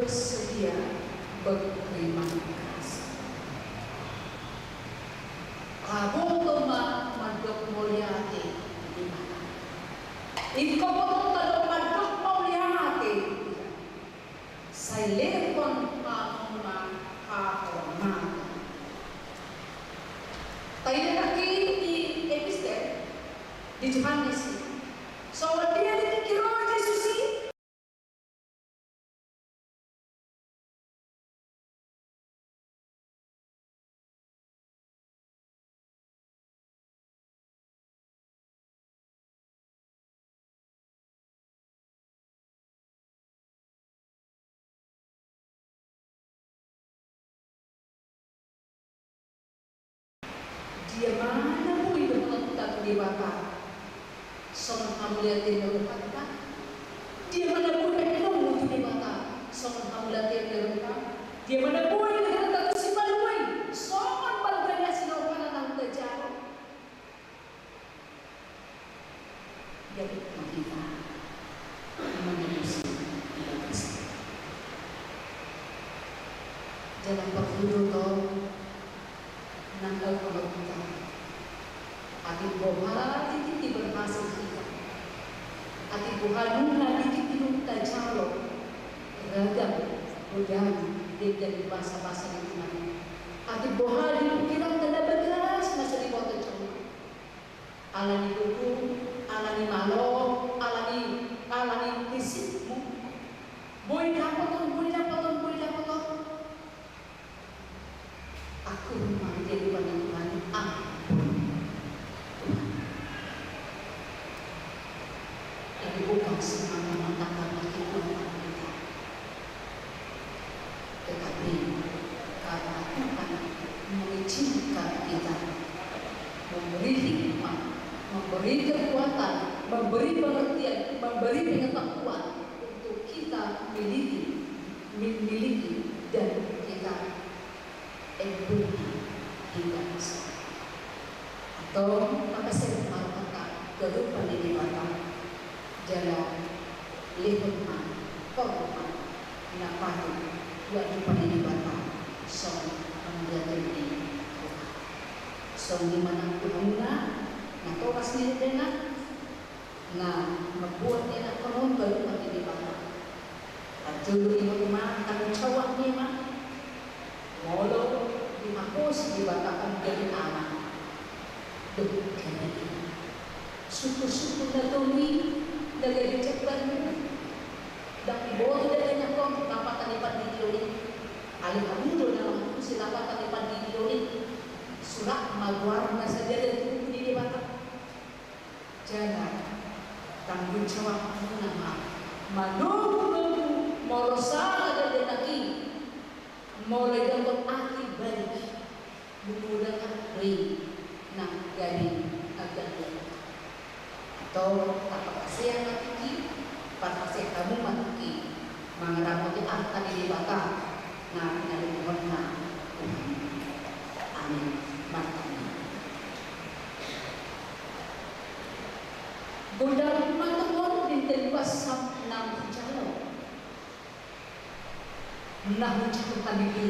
Setia berterima kasih. Aboto ma mandok mauliate di Debata. Ingkon botoonta do mandok mauliate. Sai lehon hamu ma hahormatan. Taida nangkin di epistel di Johannes i. Songon dia dipikir Jesus i. Dia ma na boi dohononta tu Debata songon hamauliateon ni rohanta? Dia ma na boi dohononmu tu Debata songon hamauliateon ni roha? Dia ma na boi dohononta tu Sipalua i songon balga ni asi ni rohana na tajalo? Jadi, ma hita mangalusi di bagas. Jala parhudon do nang au hita. Atik boha di tingki berhasil hita. Atik boha nunga di tingki nunga tajalo ragam godang denggan basa-basa ni Tuhan. Atik boha di pingkiranta na bagas na so diboto jolma. Ala ni hukum, ala ni malo, ala ni, ala ni prinsipmu. Boi dapot on, boi dapot on, boi dapot on. Akur ma jadi panitia. Ampun. Tuhan. Jadi bukan semata-mata karena kita. Tetapi karena Tuhan mengizinkan kita, memberi hikmat, memberi kekuatan, memberi pengertian, memberi pengetahuan untuk kita miliki, memiliki dan kita empunya hingga sekarang. Antong, maka saya mengharapkan kehidupan di Batam. Jala lehon ma hormat na patut tu adopan ni Debata songon hamauliateon ni roha. Songon i ma nang tu hamuna na toras ni Debata na mambuat ni anak hamu tu adopan ni Debata. Parjolo i ma tanggung jawab ni ma molo dihaposi Debata on gabe anak dohot gabe ina. Syukur-syukur na tolu i na gabe jembar. Ndang diboto daging na tong lapatan ni pandidion i. Alai hamu do na manghaposi lapatan ni pandidion i. Surat ma goarna sadia di buku ni Debata. Jala tanggung jawabmuna ma manogu-nogu molo sala daging na i. Molo i dapot aki balik. Molo dapot i nang gabe agak. Antong taparhaseang ma tingki, parhaseang hamu ma tingki mangaramoti arta ni Debata na pinalehonna. Amin. Martangiang. Godang ma tongon di telu basam nang hujalo. Na hujalo hami i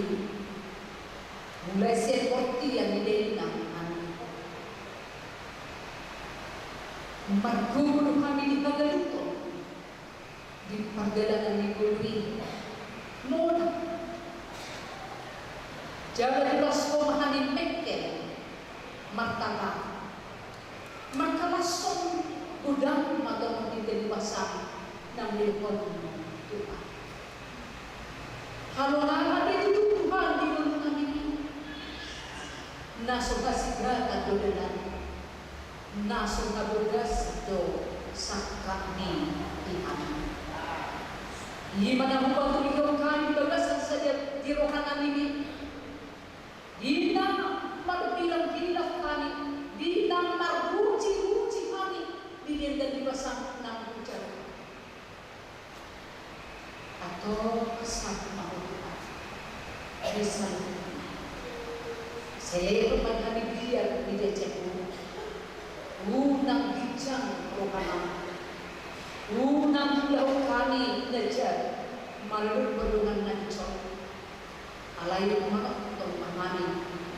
mulai sian portian ni dainang hami. Margogo do hami di hagaluton di pardalanan ni ngolu i. Mona. Jala di las homa hami mengkel martata. Mangkalashon godang ma tongon di telu basam na nilehonmu Tuhan. Halongangan do tutu Tuhan di ngolunami i. Na so hasigatan do dalan, na so habogasan do sangkapmi di hami. I ma na hupatulihon hami bagasan sadia di rohanami i. Di na marbilang-bilang hami, di na maruji-ruji hami, di denggan ni basam nang hujalo. Antong sangap ma Ho Tuhan. Di saluhutna. Selehon ma hami biar di jajahon. Unang ginjang rohanami. Unang hulahon hami na jahat. Maradophon dongan na husor, alai manongtong ma hami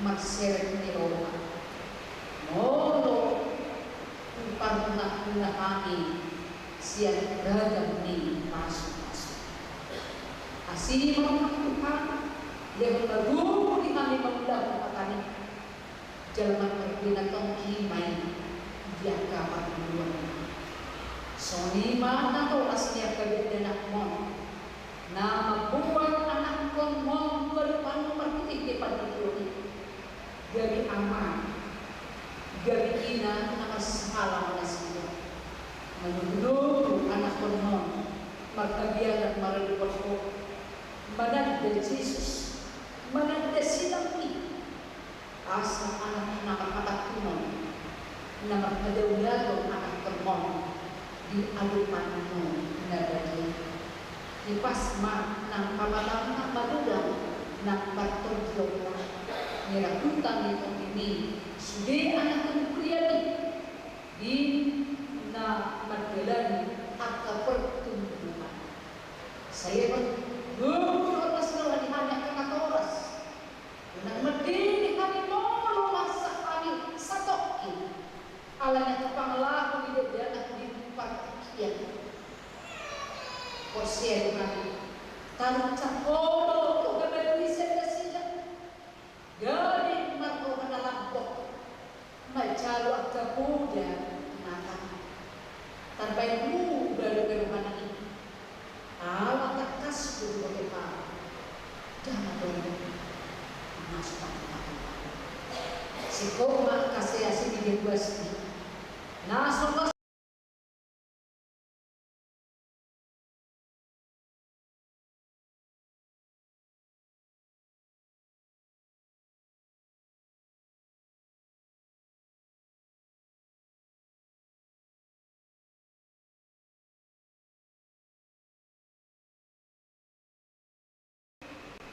marseret ni roha. Molo huparhuna-huna hami sian ragam ni pasupasu. Asi ma Tuhan, lehon ma gogo di hami mangulahon hataMi. Jala marparbue na tonggi ma i di angka parngoluan. Songon i ma natoras ni angka dakdanak on na mamboan anakkon on tu adopanMu marhitehite pandidion i. Gabe ama, gabe ina na marsahala nasida. Manogunogu anakkon on marhabiaran maradophon Ho, mananda Jesus, mananda sinamMi. Asa anak na marhapantunon, na marhadaulaton anakkon on di adopanMu na badia. Hipas ma nang pamataMu na magodang, nang partongkionna, nirangkutan ni TondiMi sude anakkon huriaMi, di na mandalani angka pertumbuhan. Sai lehon gogo dohot las ni roha di hami angka natoras. Unang mandele hami molo marsak hami satongkin, alana tu pangalaho ni dakdanak di partingkian. Porsea do hami, taruncap Ho do tu habatuisan nasida. Gabe marroha na lambok, manjalo angka poda na tangkas. Tarbaen mura dope rohana i. Ala tangkas do diboto Ho. Ndang adong na so tangkas. Singkop ma angka asi-asi ni debuasMi na so las.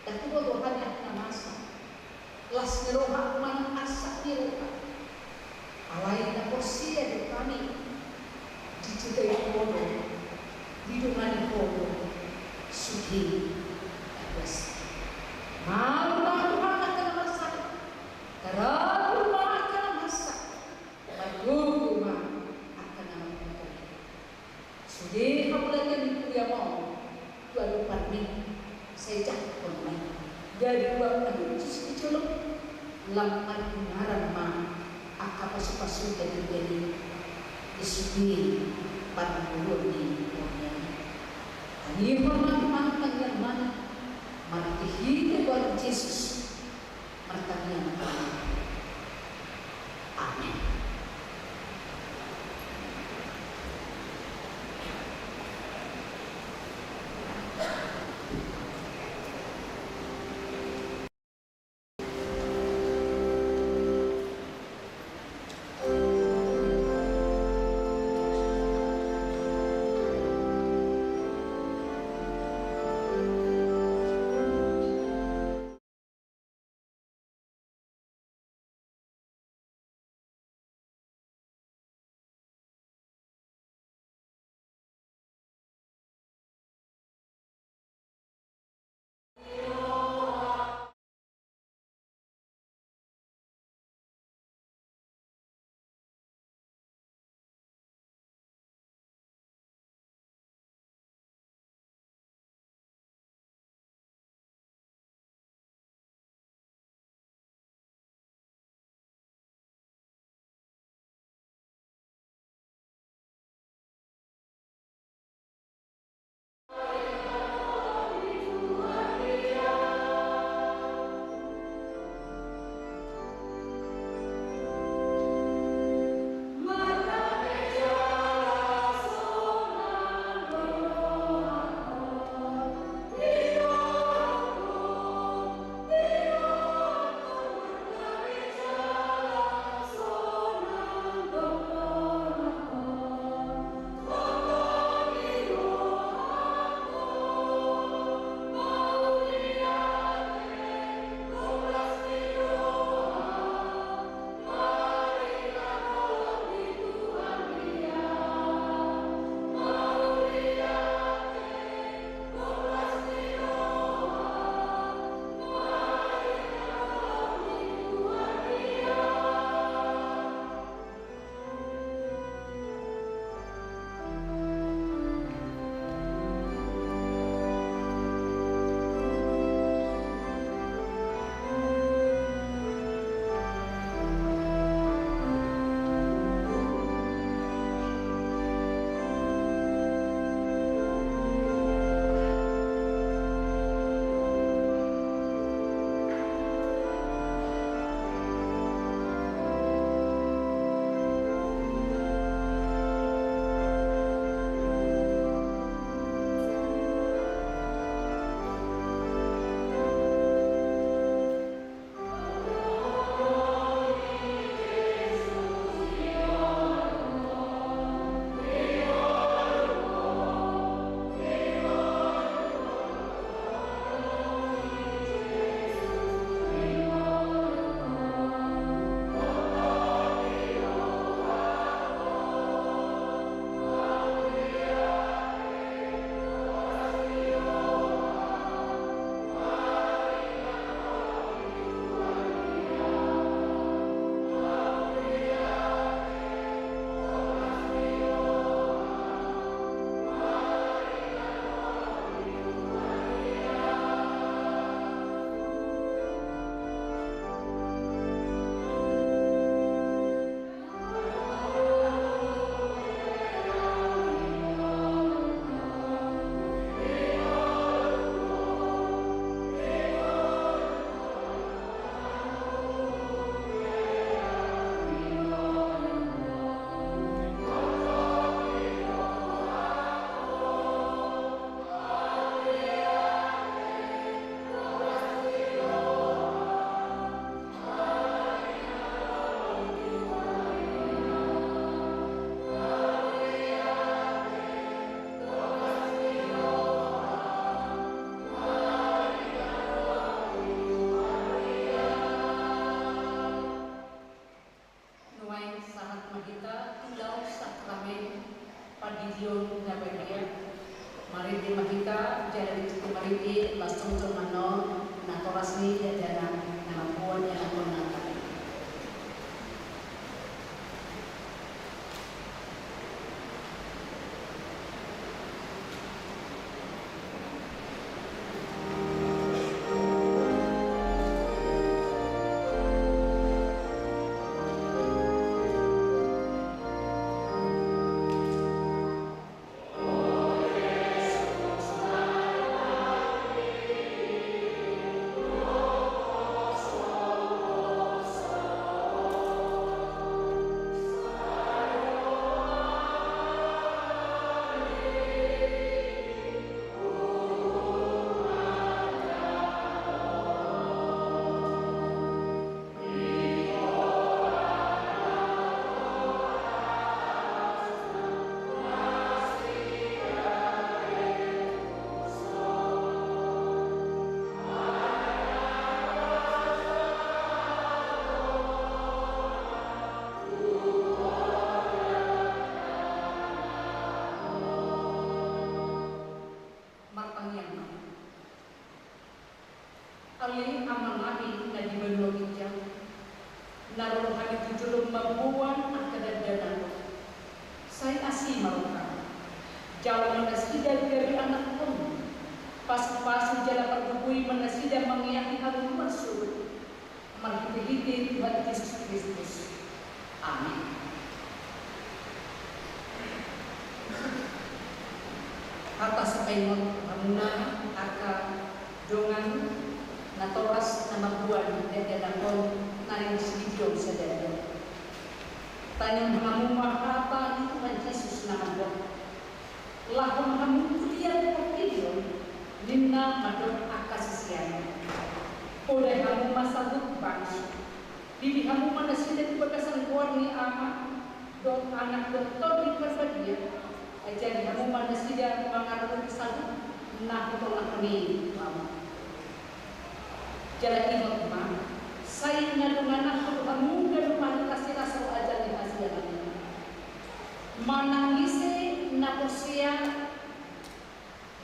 Ndang huboto hami angka na masa, las ni roha manang arsak ni roha. Alai na porsea do hami, dijou Ho do, didongani Ho do sude na las. Malu ma Tuhan angka na marsahit, taradu ma angka na marsak, margogo ma angka na margogo. Sude hamuliateon ni huriaM on tu adopanMi, sai jangkon ma i. Gabe uap na hushus di jolom, lam marungaran ma angka pasupasu na jadi-jadi di sude parngoluon ni huriaM. Tangianghon ma Tuhan, tangianghon ma i, marhitehite goar ni Jesus. Martangiang ma hami. Amen. Marende ma hita, jala di situ marende, las jongjong ma annon natoras ni dakdanak na mamboan ianakhonnata. Martangiang ma. Ale Amanami na di banua ginjang, na ro hami tu jolom mamboan angka dakdanak on. Sai asi ma roham. Jalo ma nasida gabe anakhon. Pasupasu jala pargogoi ma nasida mangeahi haluaon surgo. Marhitehite Tuhan Jesus Kristus. Amin. Hata sipaingot hamuna angka dongan natoras na mamboan dakdanak on na ring sijolo sadari on. Tangiang hamu ma hata ni Tuhan Jesus na mamboan. Laho ma hamu tu dia portibi on, ninna mandok angka siseanna. Poda hamu ma saluhut bangso. Bibi hamu ma nasida tu bagasan goar ni Ama, dohot Anak dohot Tondi Parbadia. Ajari hamu ma nasida mangarade saluhut na hutongahon i tu hamu. Jala ingot ma, sai na dongananku do hamu ganup marlas ni las ro ajal ni hasiangan i. Manang ise na porsea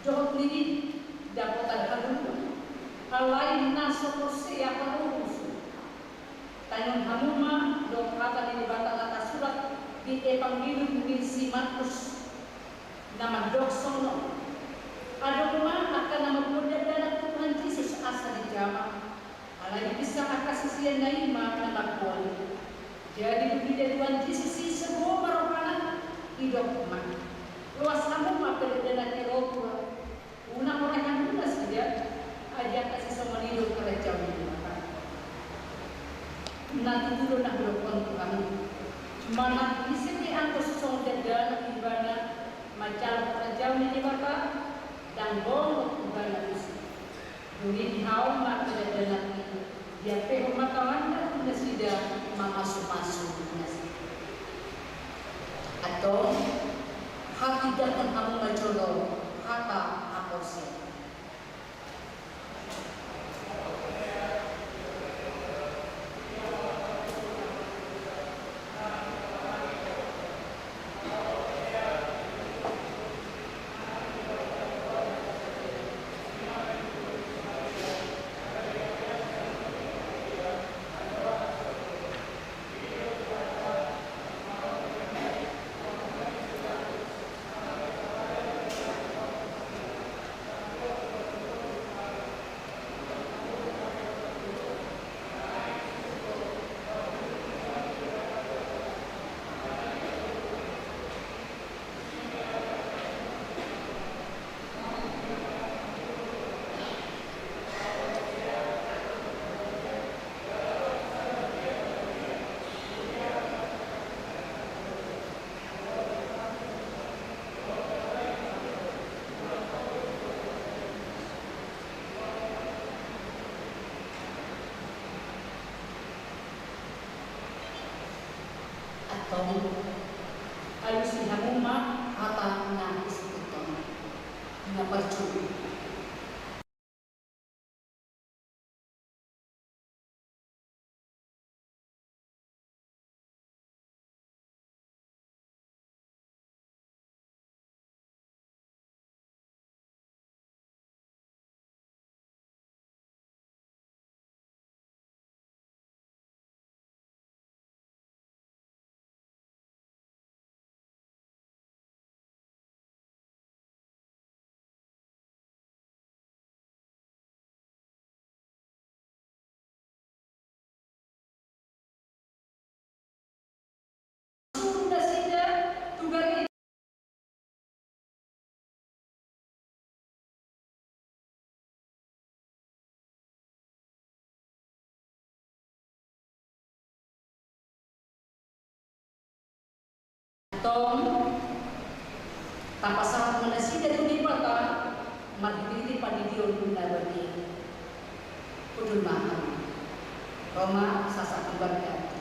dohot nini dapotan haluaon, alai na so porsea parorus. Tangiang hamu ma dohot hata ni Debata na tarsurat di Evangelium ni si Markus na mandok songon on. Adong ma angka na mamboan dakdanak tu Tuhan Jesus asa dijama. Alai dipinsang angka siseanna i ma na mamboan. Jadi dung diida Tuhan Jesus i, sogo ma rohana, didok ma: Loas hamu ma angka dakdanak i ro tu ahu. Unang orai hamu nasida, asa angka sisongon i do harajaon ni Debata. Na tutu do na hudokhon tu hamu. Manang ise pe anggo so songon dakdanak ibana manjalo harajaon ni Debata, ndang dong ibana tusi. Dung i dihaon ma angka dakdanak i, diampehon ma tanganna tu nasida mamasumasu nasida. Antong, hatindangkon hamu ma jolo hata haporseaon. Tong tapasahat ma nasida tu Debata marhitehite pandidion na badia. Hundul ma hami. Ro ma, sahat keluarga.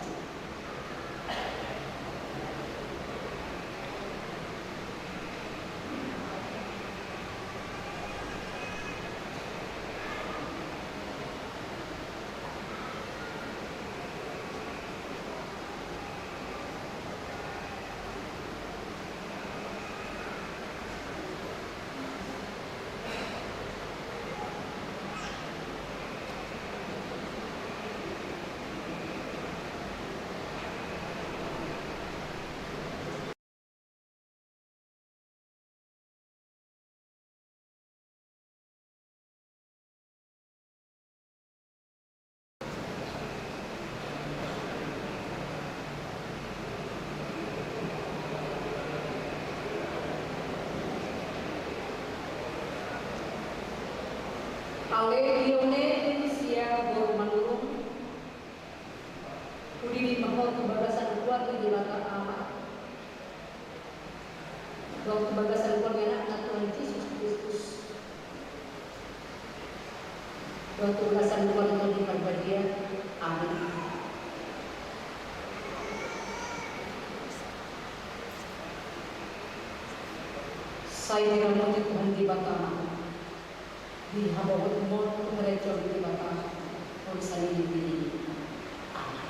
Ale Dione, Dionisia boru Manurung, hudidi ma ho tu bagasan goar ni Debata Ama, dohot tu bagasan goar ni Anakna Tuhan Jesus Kristus, dohot tu bagasan goar ni Tondi Parbadia. Amin. Sai diramoti Tuhan Debata ma ho di haboaonmuna tu harejong ni Debata, on saleleng. Amin.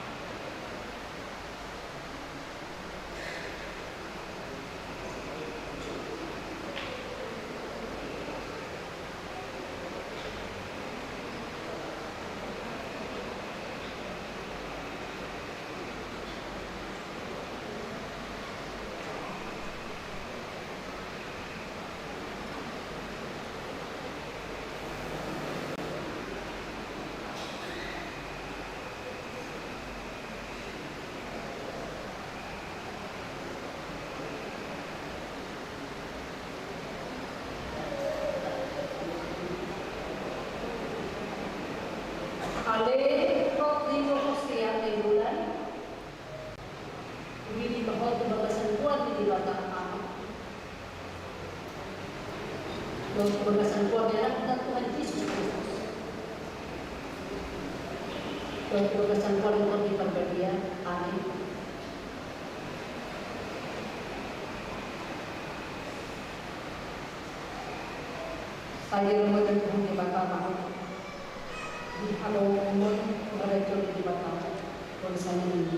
Ale, rap dohot Hosea Nainggolan, hudidi ma ho tu bagasan goar ni Debata Ama, dohot tu bagasan goar ni Anakna Tuhan Jesus Kristus, dohot tu bagasan goar ni Tondi Parbadia. Amin. Sai diramoti Tuhan Debata ma ho di haboaonmuna tu harejong ni Debata, on saleleng.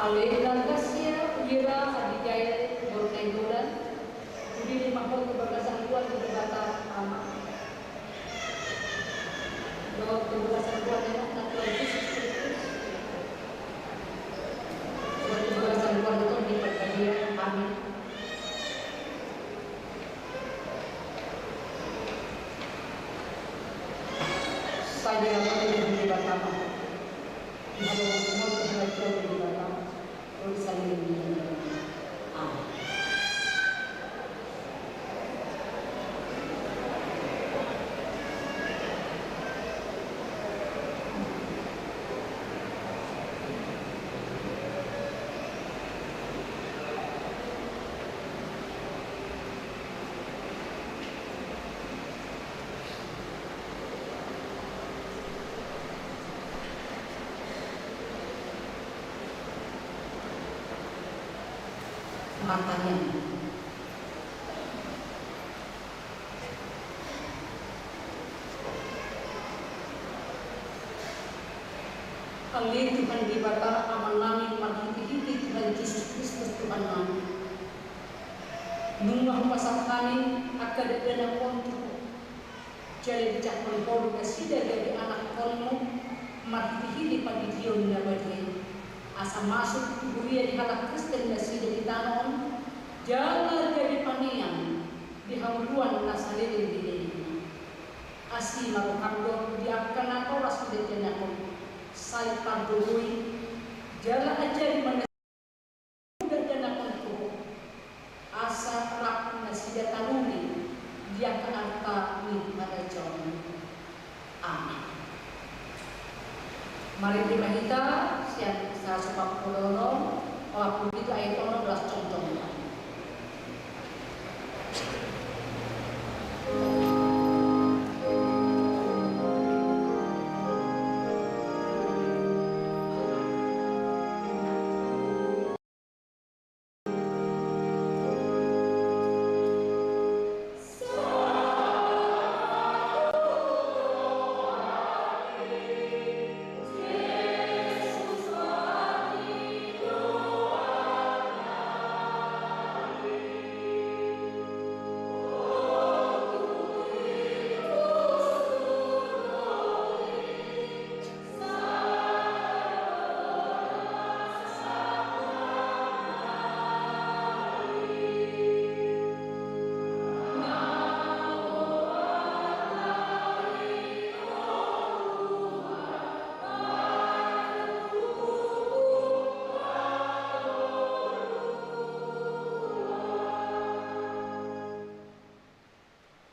Ale Nastasia Wira Abigail boru Nainggolan, hudidi ma ho tu bagasan goar ni Debata Ama, dohot tu bagasan goar ni Anakna Tuhan Jesus Kristus, dohot tu bagasan goar ni Tondi Parbadia. Amin. Sai diramoti Tuhan Debata ma ho di haboaonmuna tu harejong ni Debata, on saleleng. Amin. Martangiang. Ale Tuhan Debata Amanami, marhitehite Tuhan Jesus Kristus Tuhannami, Nunga hupasahat hami angka dakdanak on tu Ho, jala dijangkon Ho do nasida gabe anakkonmu marhitehite pangidoan na badia i, asa masuk tu huria ni halak Kristen nasida di tano on, jala gabe panean di hangoluan na saleleng di lelengna. Asi ma roham dohot di angka natoras di dakdanak on, sai pargogoi jala ajari ma nasida dakdanak on tu Ho, asa rap nasida taruli di angka arta ni harajaonmu. Amen. Marende ma hita sian saratus opat pulu onom, opat pulu pitu ayat onom belas, jongjong.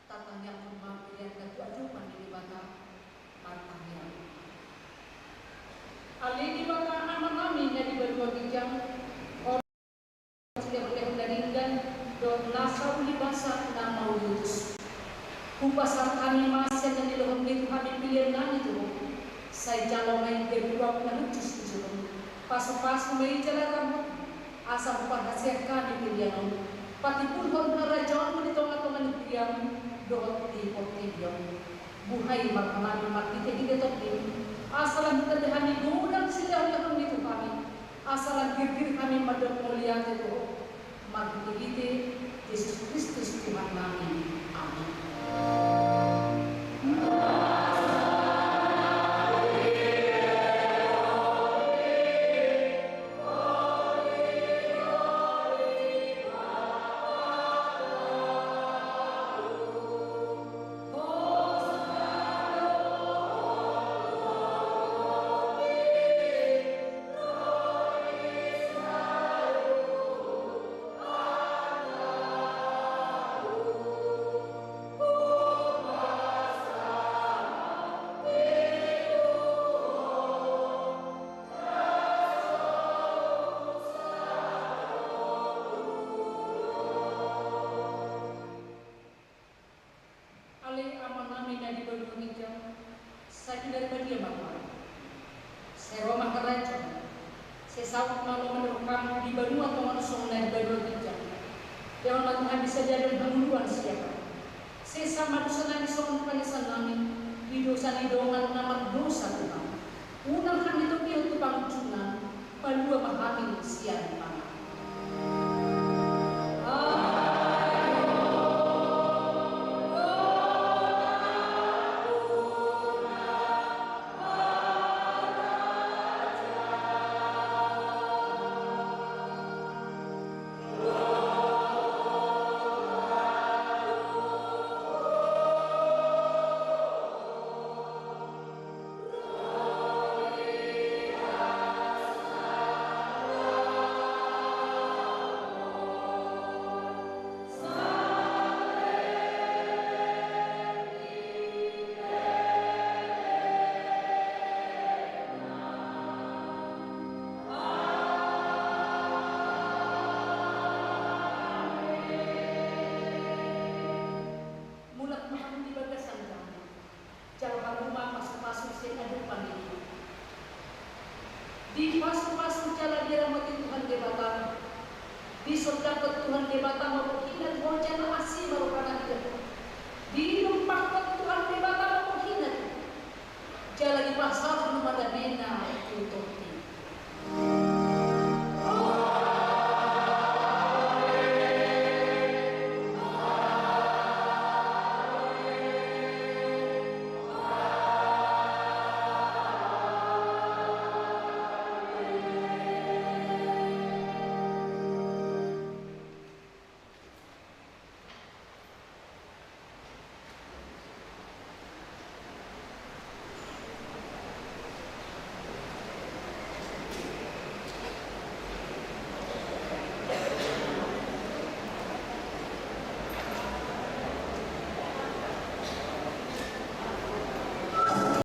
Tatangianghon ma pelean na tu adopan ni Debata. Martangiang. Ale Debata Amanami na di banua ginjang, Ho do silehonlehon na denggan dohot nasa uli basa na mauliutus. Hupasahat hami ma sian na nilehonmi tu hami peleannami tu Ho. Sai jalo ma i gabe uap na hushus di jolom. Pasupasu ma i jala ramoti, asa huparhaseang hami pelean on patimbulhon harajaonmu di tongatonga ni huriam dohot di portibi on. Buhai ma rohanami marhitehite Tondimi, asa lam hutanda hami godang silehonlehonmi tu hami, asa lam girgir hami mandok mauliate tu Ho, marhitehite Jesus Kristus Tuhannami. Amen. Ale Amanami na di banua ginjang, sai pinarbadia ma goarmu. Sai ro ma harajaonmu. Sai saut ma lomo ni roham di banua tonga on songon na di banua ginjang. Lehon ma tu hami sadari on hangoluan siapari. Sesa ma dosanami songon panesanami di dosa ni dongan na mardosa tu hami. Unang hami togihon tu pangunjunan, palua ma hami sian pangago.